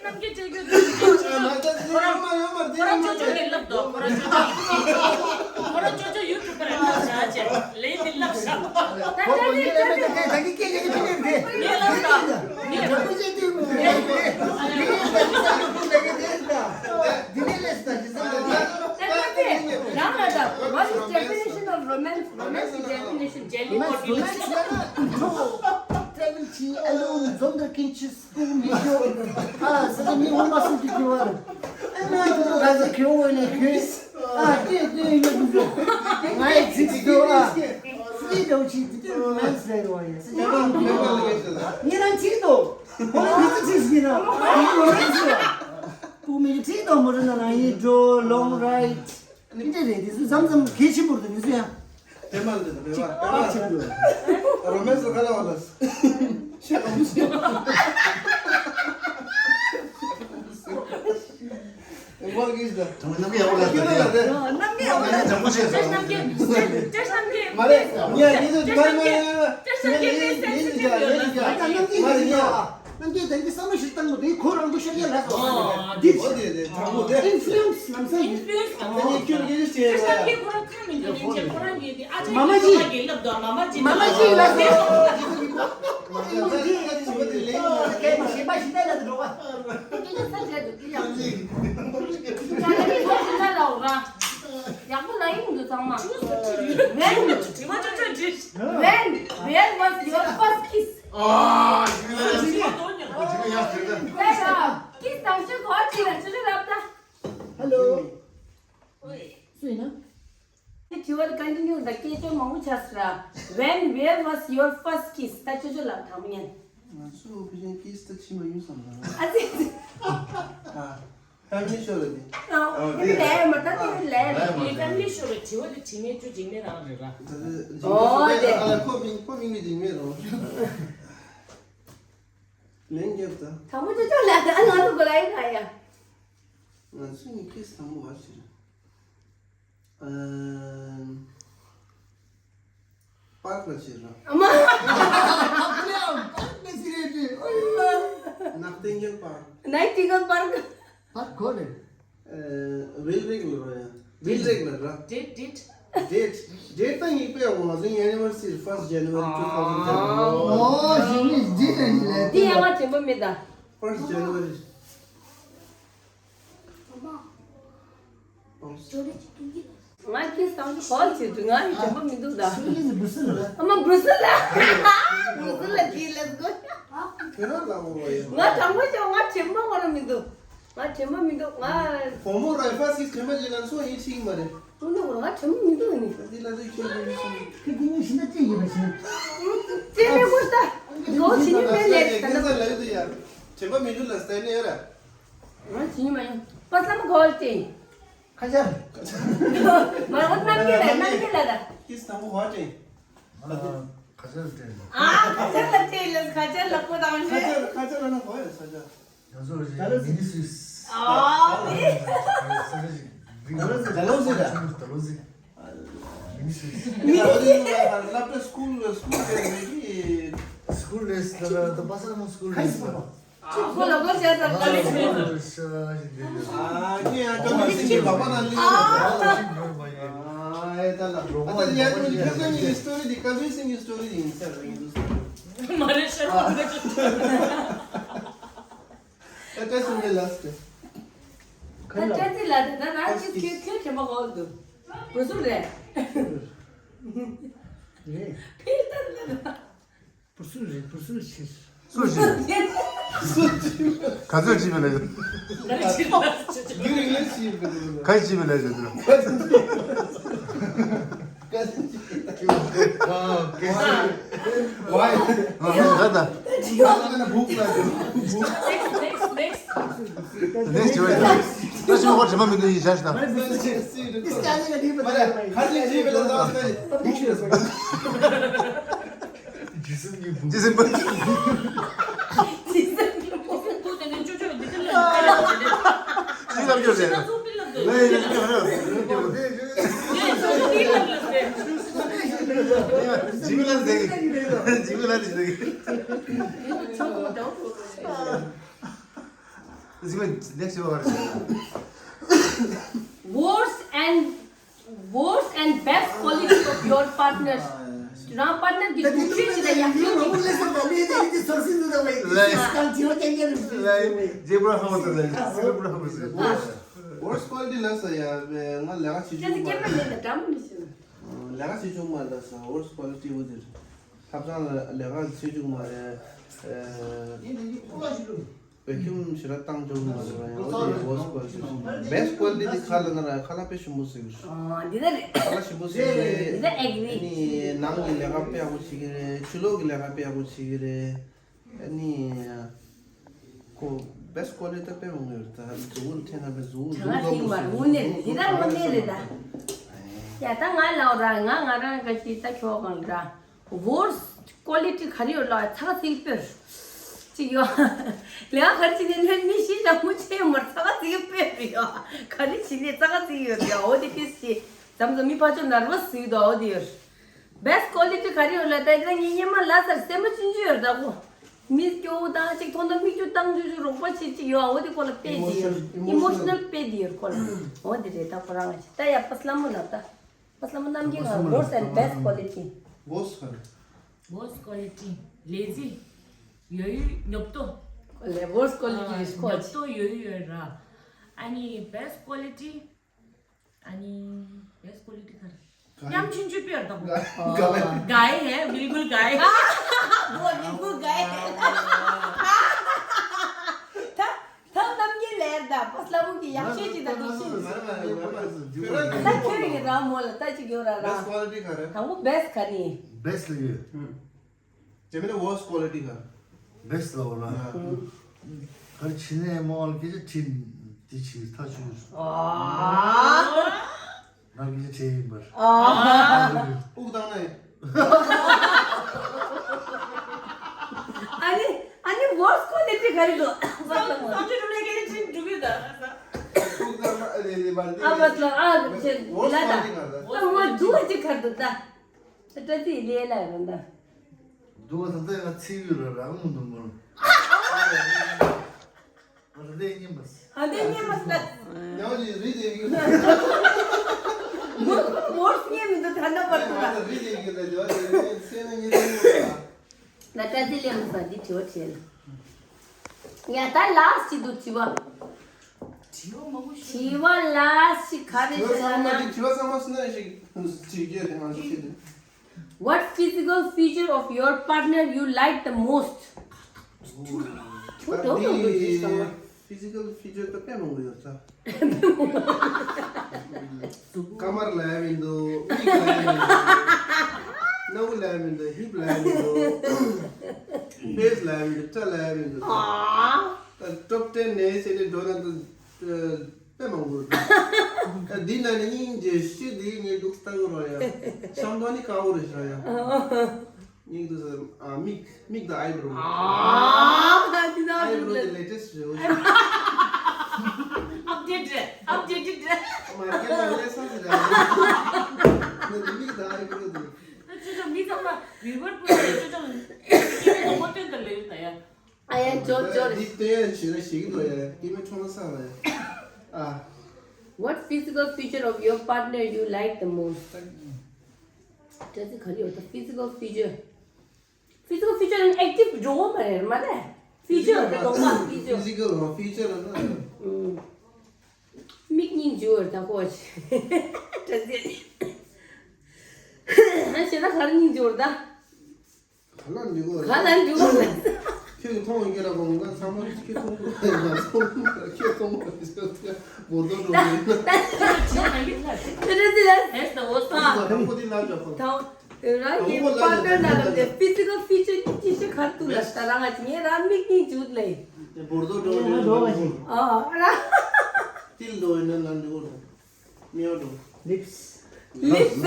རྣམ་རྒྱལ་སྤྲད་རྒྱུ་དེ་ཁོ་རང་ཁོ་རང་ཅོ་ཅོ་ལས་ལབ་དོ། ཁོ་རང་ཅོ་ཅོ་ཁོ་རང་ཅོ་ཅོ་ཡུ་ཊུབ་པར་ལབ་བྱ་བྱས་ལས་དེ་ལབ་བྱ། ད་ད་དེ་ད་དེ་ད་གི་སྐད་ཆ་གི་ཕི་ནེར་དེ་ངས་ལབ་དོ། ངས་ལབ་དོ། ད་ད་དེ་རང་ལ་ད། What is definition of romance? Romance is definition jelly body. Travel tea alone, འཛོམས་དང་ཀུན་གྱིས། ཨ་ཟེར་ཏེ་མི་ངོ་མ་སུ་གི་གི་བར། ཨ་ན་དེ་ཚོ་ག་ཟེར་གི་འོ་ནས་གི། ཨ་དེ་དེ་ཡོད་འདུག་ང་ཡི་ཚིག་འདུག་ཨ། སུ་དེ་འདྲ་བོ་ཅིག་དེ་དེ་རོ་མན་སི་རེད་རོ་ཡ། སུ་དེ་རོ་མན་སི་རེད། ངེད་རང་ཚིག་འདུག་ཁོ་ལ་མི་ཚིག་ཚིག་ཟིན་ན་དེ་རོ་མན་སི་རེད། བུ་མི་གི་ཚིག་འདུག་མོ་རེ་ན་ན་ཡི་འགྲོ་long ride། འདི་འདྲ་རེད། དེ་ཚོ་མཚམས་མཚམས་གལ་ཆེན་པོ་རེད། དེ་ཚོ་ཡང་། པད་མ་ལ་དེ་པད་མ་པད་མ་ཆེན་པོ། རོ་མེན་སི་ཁ་ལ་བ་ལ། ཤ་ཁ་མོ་ཤ། ཨེ་མ་གིས་ད། ཐོང་ནམ་གི་ཡག་པོ་ལ་ད། ནམ་གི་ཡག་པོ་ལ་ད། ནམ་གི་ཡག་པོ་ལ་ད། ནམ་གི་ཡག་པོ་ལ་ད། མ་རེད། ཉ་ཉི་དུ་མ་མ་ཉ་ཉ་ཉ་ཉ་ཉ་ཉ་ཉ་ཉ་ཉ་ཉ། ནམ་རྒྱུན་དེང་གི་བསམ་བློ་ཞིག་བཏང་མོ་དེ་ཁོ་རང་གི་ཤར་ཡ་ལ་སོ། འདི་འོ་དེ་དེ་དྲང་པོ་དེ། ཨིན་ཕུ་ལུ་ཨེན་སི་ལམ་སང་ཡིན། ཨིན་ཕུ་ལུ་ཨེན་སི་ལམ་སང་ཡིན། ཁྱོད་ཀྱིས་ཅེ་ཁྱོད་ཀྱིས་ཁོ་རང་ཁ་མི་འདུག་ནས་ཅེ་ཁོ་རང་གིས་དེ་ཨ་ཅེ་མ་མ་ཅི་ཁྱོད་ཀྱིས་ལབ་དོ་མ་མ་ཅི་མ་མ་ཅི་ལ་སོ། ཞིབ་པ་ཞིབ་པ་ལ་འགྲོ་བ། ཁྱོད་ཀྱིས་ས་ཆ་དུ་ཀི་ཡང་། ཡག་པོ་ལ་ཡིན་འདུག་ཚང་མ། When, when, where was your first kiss? ཨ། ཇི་མ་ཡ་ཇི་མ་ཡ་ཇི་མ་ཡ་ཟེར་ད། ད་ཡ། ཀི་སི་དང་ཤོག་གོ་ཅི་ལ་ཅི་ལ་ལབ་ད། Hello. སུ་ཡིན་ན། དེ་དྲི་བ་དེ་ཀོན་ཊི་ནིའུ་ད་སྐད་ཅོར་མང་པོ་ཆགས་སོང་ར། When, where was your first kiss? ད་ཅོ་ཅོ་ལབ་དང་མི་ཉན། ང་ཚོ་ཕི་ཤན་ཀི་སི་ད་ཕྱིན་མ་ཡོང་བསམ་ལ། ཨ་ཙི་ཙི། ཨ། ཕེ་མི་ལི་ཤོ་རེད་དེ། ཨ། ཨ། དེ་ལས་མ་ད་དེ་ལས། ངའི་ཕེ་མི་ལི་ཤོ་རེད། དྲི་བ་དེ་དྲི་ངེས་ཅོ་འཇིགས་མེད་རང་རེད་ར། ད་དེ་འཇིགས་མེད་ཨོ་ཤོ་རེད། དེ་ཨ་ལ་ཁོ་མིང་ཁོ་མིང་གི་འཇིགས་མེད་རོ། ལན་རྒྱབ་ད། དང་པོ་ཅོ་ཅོ་ལ་ད་ང་ཚོ་གོ་ལ་ཡིན་ག་ཡ། ང་ཚོ་ནི་ཁེ་སང་བ་ཞིག་རེད། ཨ། པར་ལ་ཕྱིར་ར། ཨ་མ། ནག་སྟེང་གི་པར། ནག་སྟེང་གི་པར། པར་གོ་རེད། ཨ། བིལ་རིག་ལ་ར་ཡ། བིལ་རིག་ལ་ར། Date, date. Date, date ད་ངེས་པའི་ང་ཚོའི་anniversary first January two thousand ten. ཨོ་ཞིག་ནི་འདི་ནས་ལས་དེ་ཡང་ང་དྲན་པ་མེད་ད། First January. ང་ཁྱེད་སང་གོལ་བྱེད་དུས་ང་ཡི་དྲན་པ་མི་འདུག་ད། ཨ་མ་བུ་སུ་ལ། བུ་སུ་ལ་དེ་ལས་གོ། ཁྱེད་རང་ལ་འོ་ཡ། ང་དྲང་པོ་བྱས་ང་དྲན་པ་ང་རང་མི་འདུག་ང་དྲན་པ་མི་འདུག་ང་། བུ་མོ་ར་ཧྥ་སི་དྲན་པ་བྱེད་ན་སོ་ཡིན་ཁྲིག་མ་རེད། དུ་ནི་ང་དྲན་པ་མི་འདུག་ནི། ད་འདི་ལ་ཚིག་ཁྱོད་ཀྱི་མི་ཤེས། ཁྱོད་ཀྱི་མི་ཤེས་ན་ཅི་ཡིན་པ་ཤེས། ཅི་ལས་གོ་ད། ལོ་ཕྱི་ནི་མེད་ལས་ད་ན། ད་ལ་ཡོད་དུ་ཡ། དྲན་པ་མི་འདུག་ལ་སྟན་ནས་ཡོད་ར། ང་ཕྱི་ནི་མ་ཡོང་། པ་སམ་གོལ་ཏེ། ཁ་ཆར། མ་འོ་རྣམ་རྒྱལ་ལ་རྣམ་རྒྱལ་ལ་ད། ཀིས་དང་པོ་ཧོ་ཏེ། ཨ། ཁ་ཆར་སྤྲད། ཨ། ཁ་ཆར་ལ་སྤྲད་ལ་ཁ་ཆར་ལ་ཀོ་དང་ཁ་ཆར་ཁ་ཆར་ལ་ན་ཧོ་ཡ་ས་ཆ། ང་ཚོ་རེ་མི་ནི་སུས། ཨ། མི། ད་ལོ་ཟེར་ད། ད་ལོ་ཟེར། མི་ནི་སུས། མི་ནི་སུས། ད་ལོ་ཟེར་ལ་ལ་པ་སྐུལ་སྐུལ་དེ་མི་གི། སྐུལ་རེས་ལ་ད་པ་སང་སྐུལ་རེས་ལ། ཁོ་ལ་ཁོ་བྱས་ཙང་ཨ་ལེ་ཁོ་ལ། ཨ་ཁྱེད་ཡང་ཀ་མི་སི་གི་བ་པ་ན་ལི། ཨ་ཨེ་ད་ལ་ཨ་ད་ཡ་ཁྱོད་ཀྱི་ཁྱོད་ཀྱི་སི་ཊོ་རི་འདི་ཀ་མི་སི་གི་སི་ཊོ་རི་ཡིན་ས་རེད་ཡིན་ས། མ་རེད་ཤར་ཁོ་རེད། ཨ་ད་སུ་མེ་ལ་སི་ཊི། ཁ་ལ་ད་ཅི་ལ་ད་ན་ཅི་ཁྱོད་ཁྱོད་ཁྱོད་མ་གོ་འདུག་བུ་སུ་རེད། རེད། ཕིལ་ཏར་ལ་ད། བུ་སུ་རེད། བུ་སུ་ཕྱིར། སུ་ཕྱིར། ག་ཚོད་ཅི་བས་ལས། ཡུ་རིང་ལས་ཕྱིར་ག་ཚོད། ག་ཅི་བས་ལས་ཟེར་དུས། ཝའི། ད་ད། ནེགསི་ནེགསི་ནེགསི། ནེགསི་བ། ད་ཅི་བ་ཁོ་དྲི་མ་མི་འདུག་ཡིན་ཤག་ཤག་ད། ཁ་ཅིག་ཅི་བས་ལས་ད། ཇི་སྲིད་ཉིད་འབུལ། ཇི་སྲིད་འབུལ། ཇི་སྲིད་འབུལ། ཇི་སྲིད་འབུལ་དེ་ནས་ཅོ་ཅོ་འདི་ལ་ལབ་རྒྱུ་རེད། ལབ་རྒྱུ་རེད། ལབ་རྒྱུ་རེད། ཇི་མི་ལ་ཟེར་གི། ཇི་མི་ལ་ཟེར་གི། ཇི་མི་ལ་ཟེར་གི། Worst and Worst and best qualities of your partner. རང་པར་ནར་གྱི་སྡུག་ཤོས་ཅི་ལ་ཡག་ཤོས་ཅི། Worst quality ལ་ས་ཡ་ང་ལས་ཀ་བྱེད་ཆོག་མ་རེད། ལས་ཀ་བྱེད་ཆོག་མ་རེད། ལ་ས་worst quality འོ་དེ་ཐབ་ཚང་ལ་ལས་ཀ་བྱེད་ཆོག་མ་རེད། བོད་ཁྱིམ་ཞེ་དྲག་བཏང་ཆོག་མ་རེད། ཡང་འོ་དེ་worst quality། Best quality དེ་ཁ་ལ་ན་ར་ཁ་ལ་དཔེ་ཞིམ་པོ་ཟེར་གི་རེད། ཨ་འདི་ད་རེད། ཁ་ལ་ཞིམ་པོ་ཟེར་གི་རེད། འདི་ད་ཨེག་རི། ཨ་ནི་ནང་གི་ལས་ཀ་དཔེ་ཡག་པོ་བྱེད་ཀྱི་རེད། ཕྱི་ལོགས་ཀྱི་ལས་ཀ་དཔེ་ཡག་པོ་བྱེད་ཀྱི་རེད། ཨ་ནི་ཁོ་best quality ད་དཔེ་མང་པོ་ཡོད་རེད། ད་གཟུགས་པོ་ཐད་ན་དཔེ་གཟུགས་གཟུགས་ད་ང་ཐིག་མ་རེད། དངོས་གནས་རེད། འདི་ད་དངོས་གནས་རེད་ད། ཡ་ད་ང་ལའོ་ར་ང་ང་རང་ག་ཞིག་ད་ཁྱོ་གང་ར། Worst quality ག་རེ་ཡོད་ལ་ཚ་ག་ཚིག་སྤེར། ཅིག་ཡོད། ལས་ཀ་ག་རེ་བྱེད་ནས་ལས་མི་ཤི་ར་མུ་ཆེ་མར་ཚ་ག་ཚིག་སྤེར་ཡོད། ག་རེ་བྱེད་ནས་ཚ་ག་ཚིག་ཡོད་ཡ་འོ་དེ་ཏིས་ཤི། ཙམ་ཙམ་མི་ཕ་ཆོ་ནར་བ་སུས་དོ་འོ་དེ་ཡོད། Best quality ག་རེ་ཡོད་ལ་ད་ད་ངའི་སྙེ་མ་ལ་སར་སེམས་པ་ཆུང་ཆུང་ཡོད་ད་གོ། མི་སྐྱོ་བོ་དང་ཅིག་མཐོང་ད་མིག་ཆུ་བཏང་ཆུ་ཆུ་རོགས་པ་བྱེད་ཅིག་ཡོད་འོ་དེ་ཁོ་ལ་དཔེ་དེ་ཡོད། Emotional Emotional དཔེ་དེ་ཡོད་ཁོ་ལ། འོ་དེ་རེད་ད་ཁོ་རང་ང་ཅིག་ད་ཡ་པ་སླ་མོ་ལབ་ད། Worst and best quality. Worst quality. Worst quality. Lazy. ཡོད་ཡོད་ཉོབ་ཏོ། ལེ་worst quality རེད་ཁོ། ཉོབ་ཏོ་ཡོད་ཡོད་ར། ཨ་ནི་best quality. ཨ་ནི་best quality ག་རེ། ཉམ་ཆུང་ཆུང་དཔེར་དང་། ག་ག་ག་ཧེ་བིལ་གུལ་ག་ཧེ། བོ་བིལ་གུལ་ག་ཧེ། ད་ད་གཏམ་གྱི་ལེར་ད་པ་སླ་བོ་གི་ཡག་ཤོས་ཅིག་ད་འདུག་ཤིན། ད་ཁྱོད་ཀྱི་རང་མོ་ལ་ལྟ་ཅིག་ཡོད་ར་ར། Best quality ག་རེ། དང་པོ་best ག་རེ། Best ལ་ཡོད། ཅེ་མི་ནི་worst quality ག་རེ། Best ལ་འོ་ལ། ག་རེ་ཕྱི་ནས་མོལ་སྐད་ཆ་དྲིས་དེ་ཕྱིར་ཐག་ཆོད། ཨ། རང་གི་ཆེ་ཡིན་པར། ཨ། དབུགས་བཏང་ནས། ཨ་ནི་ཨ་ནི་worst quality ག་རེ་འདུག་བསམ་བསམ་བློ་སྒྲུབ་ལས་ཀའི་ཆེན་འགྲུབ་ཡོད་ད། དབུགས་བཏང་ན་ཨ་ལེ་ལེ་མ་ལེ། ཨ་བ་ལ་ཨ་ཆེ་worst ལ་ད། quality ག་རེ། ཨ་མ་འདུག་ཨ་ཅི་ག་རེ་འདུག་ད། ཨ་ཏྲ་ཙི་ལེ་ལ་ར་ད། འདུག་ཨ་ད་ལྟ་ང་ཚིག་ཡོད་ར་རང་མི་འདུག་མོལ། ང་ལ་ལས་ཉན་མ་སྲིད། ཨ་ལས་ཉན་མ་སྲིད། ཉའོ་ཅི་རི་ཅེ་གི། མོར་མོར་ཉན་མི་འདུག་ད་ནད་པར་ང་ལ་རི་ཅེ་གི་ལ་ཇོ་ཅེ་སེ་ན་ཉེ་རི་མོ་ལ། ད་ཏྲ་ཙི་ལས་མ་ས་འདི་དྲི་བ་དྲིས་ལ། ཡ་ད་last ཅི་འདུག་དྲི་བ། དྲི་བ་མང་པོ་ཞིག་དྲི་བ་last ཅི་ག་རེ་དྲི་བ་ཟེར་ཚང་མ་ན། འདི་དྲི་བ་ཚང་མ་སུ་ན་ཞིག་དྲི་རྒྱུ་རེད་ང་ཚོ་ཤེས་དུས། What physical feature of your partner you like the most? ད་འདི་physical feature ད་དཔེ་མང་པོ་ཡོད་ས། རྐང་པ་ལ་ཡ་མི་འདུག་མིག་ལ་ཡ་མི་འདུག་སྣ་བུག་ལ་ཡ་མི་འདུག་ཧིབ་ལ་ཡ་མི་འདུག་ཕེ་སི་ལ་ཡ་མི་འདུག་སྐྲ་ལ་ཡ་མི་འདུག་ད་top ten ནས་ཟེར་ནས་འགྲོ་ན་འདུག་དཔེ་མང་པོ་འདུག་ད་འདི་ན་ནི་སྙིང་རྗེ་ཤི་འདི་ངའི་ལུགས་ལྟ་བུ་རོ་ཡ། ཤམ་ཐོག་ནི་དཀར་པོ་རེད་ཤག་ཡ། སྙིང་དུ་ཟེར་ཨ་མིག་མིག་དང་ཨའི་བྲོ། ཨ་ཨའི་བྲོ་དེ་ལེ་ཊེ་སི་རེད་འོ། ཨབ་ཌེ་ཊེ་ཌི་རེད། ཨབ་ཌེ་ཊེ་ཌི་རེད། མ་སྐད་ལ་ལས་སང་ཟེར་ཡ། ང་འདི་མིག་དང་ཨའི་བྲོ་དེ། ད་ཅོ་ཅོ་མི་ཚང་མ་ཝི་ཝར་པོ་ཅོ་ཅོ་སྐད་ལ་ངོ་སྟོན་དང་ལས་ཡོད་ད་ཡ། ཨ་ཡ་ཇོ་ཇོ་རེད། འདི་ལྟོས་ཡ་བྱེད་ན་ཞིག་ལོ་ཡ་སྐྱེ་མེད་ཁྲོམ་ས་ལ་ཡ། ཨ། What physical feature of your partner you like the most? ད་ཅི་ག་རེ་ཡོད་ད། Physical feature. Physical feature ཨེག་ཊིབ་འགྲོ་གོ་མ་རེད་མ་རེད། Feature རེད་གདོང་པ། Feature. Physical ཧོ་feature ན། ཨུམ། མིག་སྙིང་རྗེ་བོ་རེད་ད་ཁོ་ཅི། ད་ཅི། ཨ་ཞེ་ད་ག་རེ་སྙིང་རྗེ་བོ་རེད་ད། ག་ལ་འགྲིག་གོ་ག་ལ་འགྲིག་གོ་ཁྱེད་ཀྱི་མཐོང་ཡོང་གི་ར་གོང་ག་ཚང་མ་ཁྱེད་མཐོང་གོ་ཡ་མ་མཐོང་ཁྱེད་མཐོང་གོ་ཡ་མོ་དོ་འགྲོ་གི་ཡིན་ན། ད་ཅི་ད་ཅི་ད་ཅི་ད། That's the worst part. དང་པོ་དེ་ལ་འཇོག་གོ་ད་རང་གི་པར་ཊ་ནར་ལ་དེ་ཕི་སི་ཀལ་ཕི་ཅར་གཉིས་ཅི་ཞིག་གར་ཐུག་ལ་ད་རང་ང་ངས་རང་མིག་གཉིས་འཇུག་ལེ། བོར་དོ་འགྲོ་གི་ཡིན་ན། ཨ་ར། ཏིལ་འགྲོ་ཡིན་ན་ལ་འགྲོ་གོ་ར། མེའོ་ཌོ། ལིབས། ལིབས།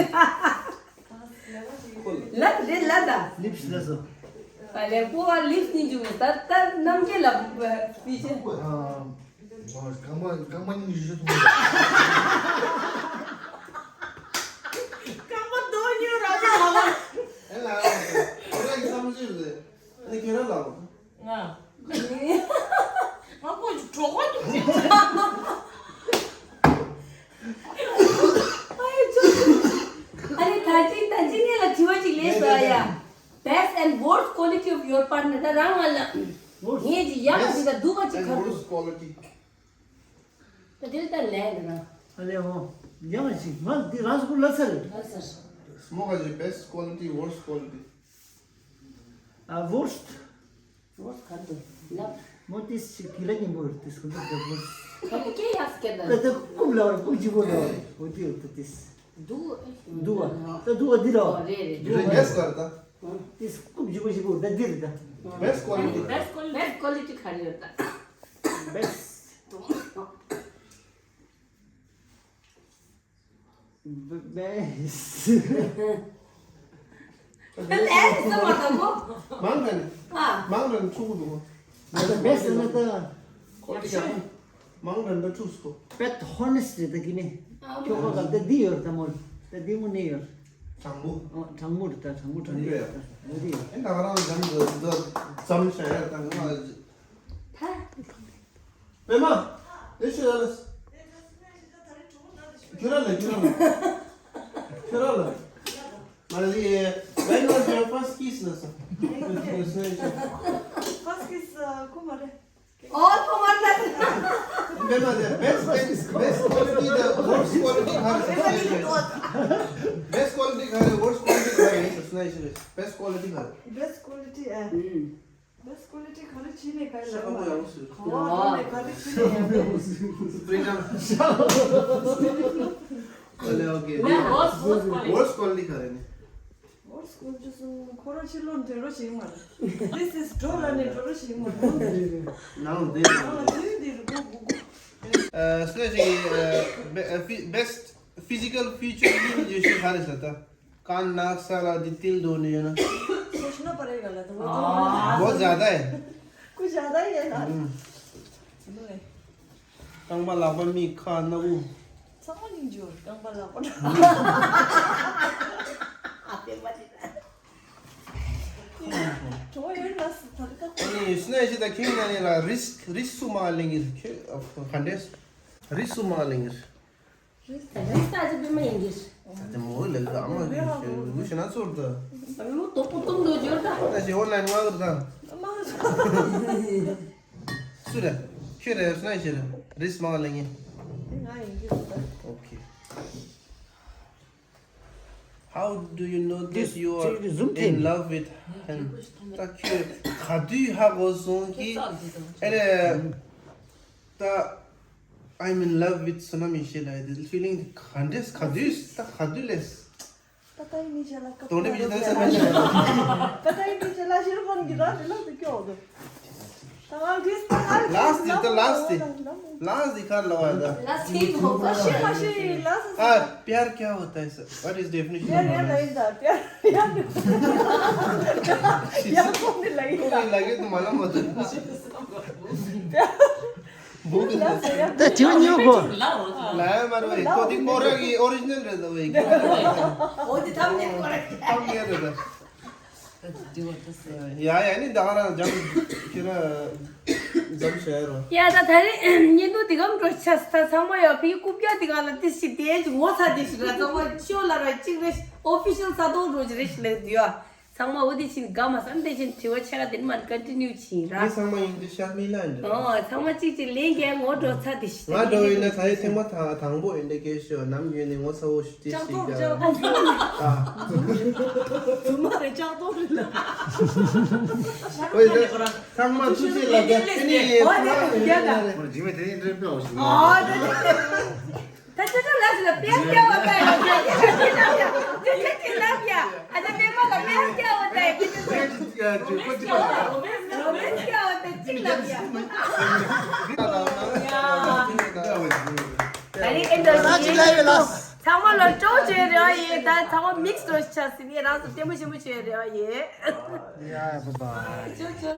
ལ་རེད་ལ་ད། ལིབས་ལ་སོ། ཨ་ལེ་པོ་བ་ལིབས་ནི་འཇུ་ད་ད་རྣམ་རྒྱལ་ལ་བི་ཤེ། ཨ། རྐང་པ་རྐང་པ་གཉིས་ཞུ་ཐུབ། རྐང་པ་རྡོ་ཉོས་ར་ཅི་མ་ལ། ཨེ་ལ། ཁོ་རང་གི་བསམ་ཚུལ་རེད། ཨ་ནི་ཁྱེད་རང་ལ། ང་། ང་ཁོ་གྲོགས་པོ་འདུག་ཅེས། ཨ་ནི་ད་ཅི་ད་ཅི་ངས་ལ་དྲི་བ་ཅིག་ལས་སོ་ཡ། Best and worst quality of your partner. ད་རང་ང་ལ་ངས་ཅི་ཡག་ག་ཅི་ད་སྡུག་ག་ཅི་ག་རེ་འདུག་ད་དེ་ལྟར་ལས་ད་རང་། ཨ་ལེ་ཧོ། ཡང་ཞིག་ང་འདི་རང་སྐུ་ལ་ཚར། ལ་ཚར། སྨོ་ག་ཅི་best quality, worst quality. ཨ་worst། Worst ག་རེ་འདུག་ལབ། མོ་ཏིས་ཅིག་གི་ལ་ཉིན་མོ་ཏིས་ཁོ་ཚོ་ད་worst། ཁ་མོ་སྐད་ཡག་སྐད་ད། ད་ད་རྐུབ་ལ་བར་རྐུབ་ལྗིད་པོ་ལ་བར་འོ་དེ་འོ་ད་ཏིས། འདུག་ཨེ། འདུག་བ། ད་འདུག་བ་འདི་ར་བ། རེད་རེད་འདུག་བ། Best ག་རེ་ད། ཏིས་རྐུབ་ལྗིད་པོ་ཞིག་པོ་ད་འདི་རེད་ད། Best quality. Best quality ག་རེ་ཡོད་ད། Best. བེ་སི། བེ་སི་མ་དང་གོ། མང་དྲགས་ནས། ཨ། མང་དྲགས་ནས་འཁྲུག་གི་འདུག་གོ། ད་བེ་སི་ནི་ད། ཁོ་ལ་ཡག་པོ། མང་དྲགས་ནས་ད་འཁྲུག་སོ། བེ་ཧོ་ནེ་སི་ཊི་རེད་ད་གི་ནི། ཨ། ཁྱོད་ཁོ་ག་ད་འདི་ཡོད་རེད་ད་མོ། ད་འདི་མོ་ནི་ཡོད། དྲང་པོ། ཨ། དྲང་མོ་རེད་ད། དྲང་མོ་དྲང་པོ་རེད་ད། འོ་འདི་ཡོད། ཨེ་ད་ག་རང་འཇམ་འདུག་འདུག་འཇམ་བྱས་ཡ་ད་ང་། ད། པད་མ། དེ་ཤོད་ཡ་ལ། ཁྱོད་རང་ལ་ཁྱོད་རང་ལ། ཁྱོད་རང་ལ། མ་རེད། When was your first kiss? ལ་ས། First kiss, ཁོ་མ་རེད། ཨོ་ཁོ་མ་རེད། པད་མ་དེ་best, best, best quality དང་worst quality ག་རེ་ས། Best quality ག་རེ། Worst quality ག་རེ་ས། སུ་ན་ཤི་རེད། Best quality ག་རེ། Best quality ཨ། Best quality ག་རེ་བྱས་ནས་ག་རེ་ལབ་མ་རེད། ག་བ་འགྲོ་ནས་ག་རེ་བྱས་ནས་ཡང་སྤྲིན་ནང་། ཨ་ལེ། ཨོ་ཀེ། Worst quality ག་རེ་ནི། Worst quality སུ་ཁོ་རང་ཕྱི་ལོགས་འགྲོ་རོགས་བྱེད་མ་རེད། This is འགྲོ་ལ་ནས་འགྲོ་རོགས་བྱེད་མ་རེད། ནང་འདི། ཨ་དེ་འདི་རུ་གོ་གོ་གོ། ཨ་སུ་ཞིག་ཨ་best physical feature ཡིན་ཡོད་ཤོས་ག་རེ་ཟེར་ད། कान नाक सारा दिल दो नहीं है ना। सोचना पड़ेगा ना, तो वो तो हाँ। बहुत ज्यादा है। कुछ ज्यादा ही है ना। हम्म। सुनो रे। རྐང་པ་ལག་པ་མིག་ཁ་སྣ་ཁུག་ཚང་མ་སྙིང་རྗེ། རྐང་པ་ལག་པ། ཨ་པེ་མ་ཅི་ད། ཁྱོད་ཡོད་ན་སུ་ད་ད། ཨ་ནི་སུ་ན་ཞིག་ད་ཁྱིམ་ན་ནི་ལ་རིས་རིས་སུ་མ་ལེན་གི་ཁྱོད་ག་འདྲས། རིས་སུ་མ་ལེན་གི། རིས་ད་རིས་ད་ཅི་བི་མ་ཡིན་གྱི། ད་དེ་མོ་ལེ་ད་ཨ་མ་གི་ཞེ་ཞེ་ན་ཚོར་ད། ཨ་ལུ་དོ་པོ་ཏུང་དོ་འབྱོར་ད། ད་ཞེ་འོ་ན་ང་གི་ད། མ་ཚོར། སུ་རེད། ཁྱོད་རེད་སུ་ན་ཞེ་རེད། རིས་མ་ལེན་གི། ང་ཡིན་གྱི་ད། ཨོ་ཁེ། How do you know that you are in love with him? ད་ཁྱོད་ག་དུས་ཧ་གོ་སོང་གི། ཨེ་རེད། ད། I'm in love with Sonam Ishii like this feeling ག་འདྲས་ག་དུས་ད་ག་དུས་ལས། पता ही नहीं चला कब। དོན་དེ་མི་ཤེས་ན་སེམས་པ་ཤེས། पता ही नहीं चला ཤེས་རོགས་གི་ར་རེ་ལ་དུ་ཀྱོ་གི། ད་ང་གིས་ད་ང་གིས། Last དེ་ད་last དེ། Last དེ་ག་ལ་བ་ད། Last དེ་མོ་པ་ཤེས་མ་ཤེས་last དེ། हाँ प्यार क्या होता है sir? What is definition of प्यार love? प्यार नहीं था प्यार प्यार। यार कौन नहीं लगी था? कोई लगे तो मालूम होता है। प्यार। ད་དེ་ཉོ་གོ། ལ་ཡ་མ་རེད་བས། ཁོ་དེ་ཁོ་རང་གི་ཨོ་རི་ཇི་ནལ་རེད་ད་བས། འོ་དེ་ཐམ་ནེལ་ཁོ་རང་གི་ཐམ་ནེལ་རེད་ད། ཡ་ཡ་ནི་ད་ག་རང་འཇམ་ཁྱེད་རང་འཇམ་བྱས་རོ། ཡ་ད་ད་རེས་བརྙན་ཐུང་འདི་གམ་འགྲོ་ཆ་ད་ཚང་མ་ཡོད་ཕི་རྐུབ་བཀྱག་འདི་ག་ལ་ཏི་ཞིག་དེ་ངོ་ཚ་དེ་ཞིག་ར་ཚང་མ་ཤོ་ལ་ར་གཅིག་རེ་ཨོ་ཕི་ཤལ་ས་དོག་འགྲོ་གི་རེ་ཞིག་ལེགས་འདུག་ཡ། ཚང་མ་འོ་དེ་ཕྱིན་དགའ་མ་སོང་། དེ་བཞིན་དྲི་བ་ཆ་ག་དེ་ནི་མར་ཀོན་ཊི་ནིའུ་བྱིན་ར། ངས་ཚང་མ་ཡིན་དུས་ཤར་མི་ལ་འདྲ། ཨོ་ཚང་མ་གཅིག་གཅིག་ལན་རྒྱག་ངོ་འགྲོ་ཚ་དེ་ཞིག་ང་འགྲོ་ཡིན་ན་ད་ཡི་ཐེངས་མ་ཐ་དང་པོ་ཡིན་འདྲ་སྐད་ཤོད་ནམ་རྒྱུན་ནས་ངོ་ཚ་བོ་ཞུ་དེ་ཞིག་ཀྱང་། ཨ་ཚུ་མ་རེད་ལྕགས་ཏོག་རེད་ལ། ཨོ་ཡི་ད་ཚང་མ་ཐུགས་རྗེ་ལ་དགའ་དེ་ནི་ཡེ་ཕུ་ར་ཡོད་ན་རེད། འཇིགས་མེད་དེ་ནི་འདྲེན་པའོ་ཞིག་ཨོ་དེ་དེ། ད་ཅི་ཅི་ལ་ཞིག་ལ་པེར་སྐྱ་བ་ལྟ་ཡ། ཅི་ཅི་ཅི་ལབ་ཡ། ཅི་ཅི་ཅི་ལབ་ཡ། ཨ་ཅག་པད་མ་ལ་པེར་སྐྱ་བ་ལྟ་ཡ། ཅི་ཅི་ཅི། རོ་མེན་སྐྱ་བ་ལྟ་ཅི་ལབ་ཡ། ད་རིང་ཨེ་འདྲ་ཞིག་ཚང་མ་ལ་སྤྲོ་བྱོས་རེ་བ་ཡིན། ད་ཚང་མ་མིག་སི་རོ་ཆ་སྲིད་ནི་རང་ཚོ་ལྟད་མོ་ཞིམ་པོ་བྱོས་རེ་བ་ཡིན། ཡ་ཡ་བྷའི་བྷའི། ཅོ་ཅོ།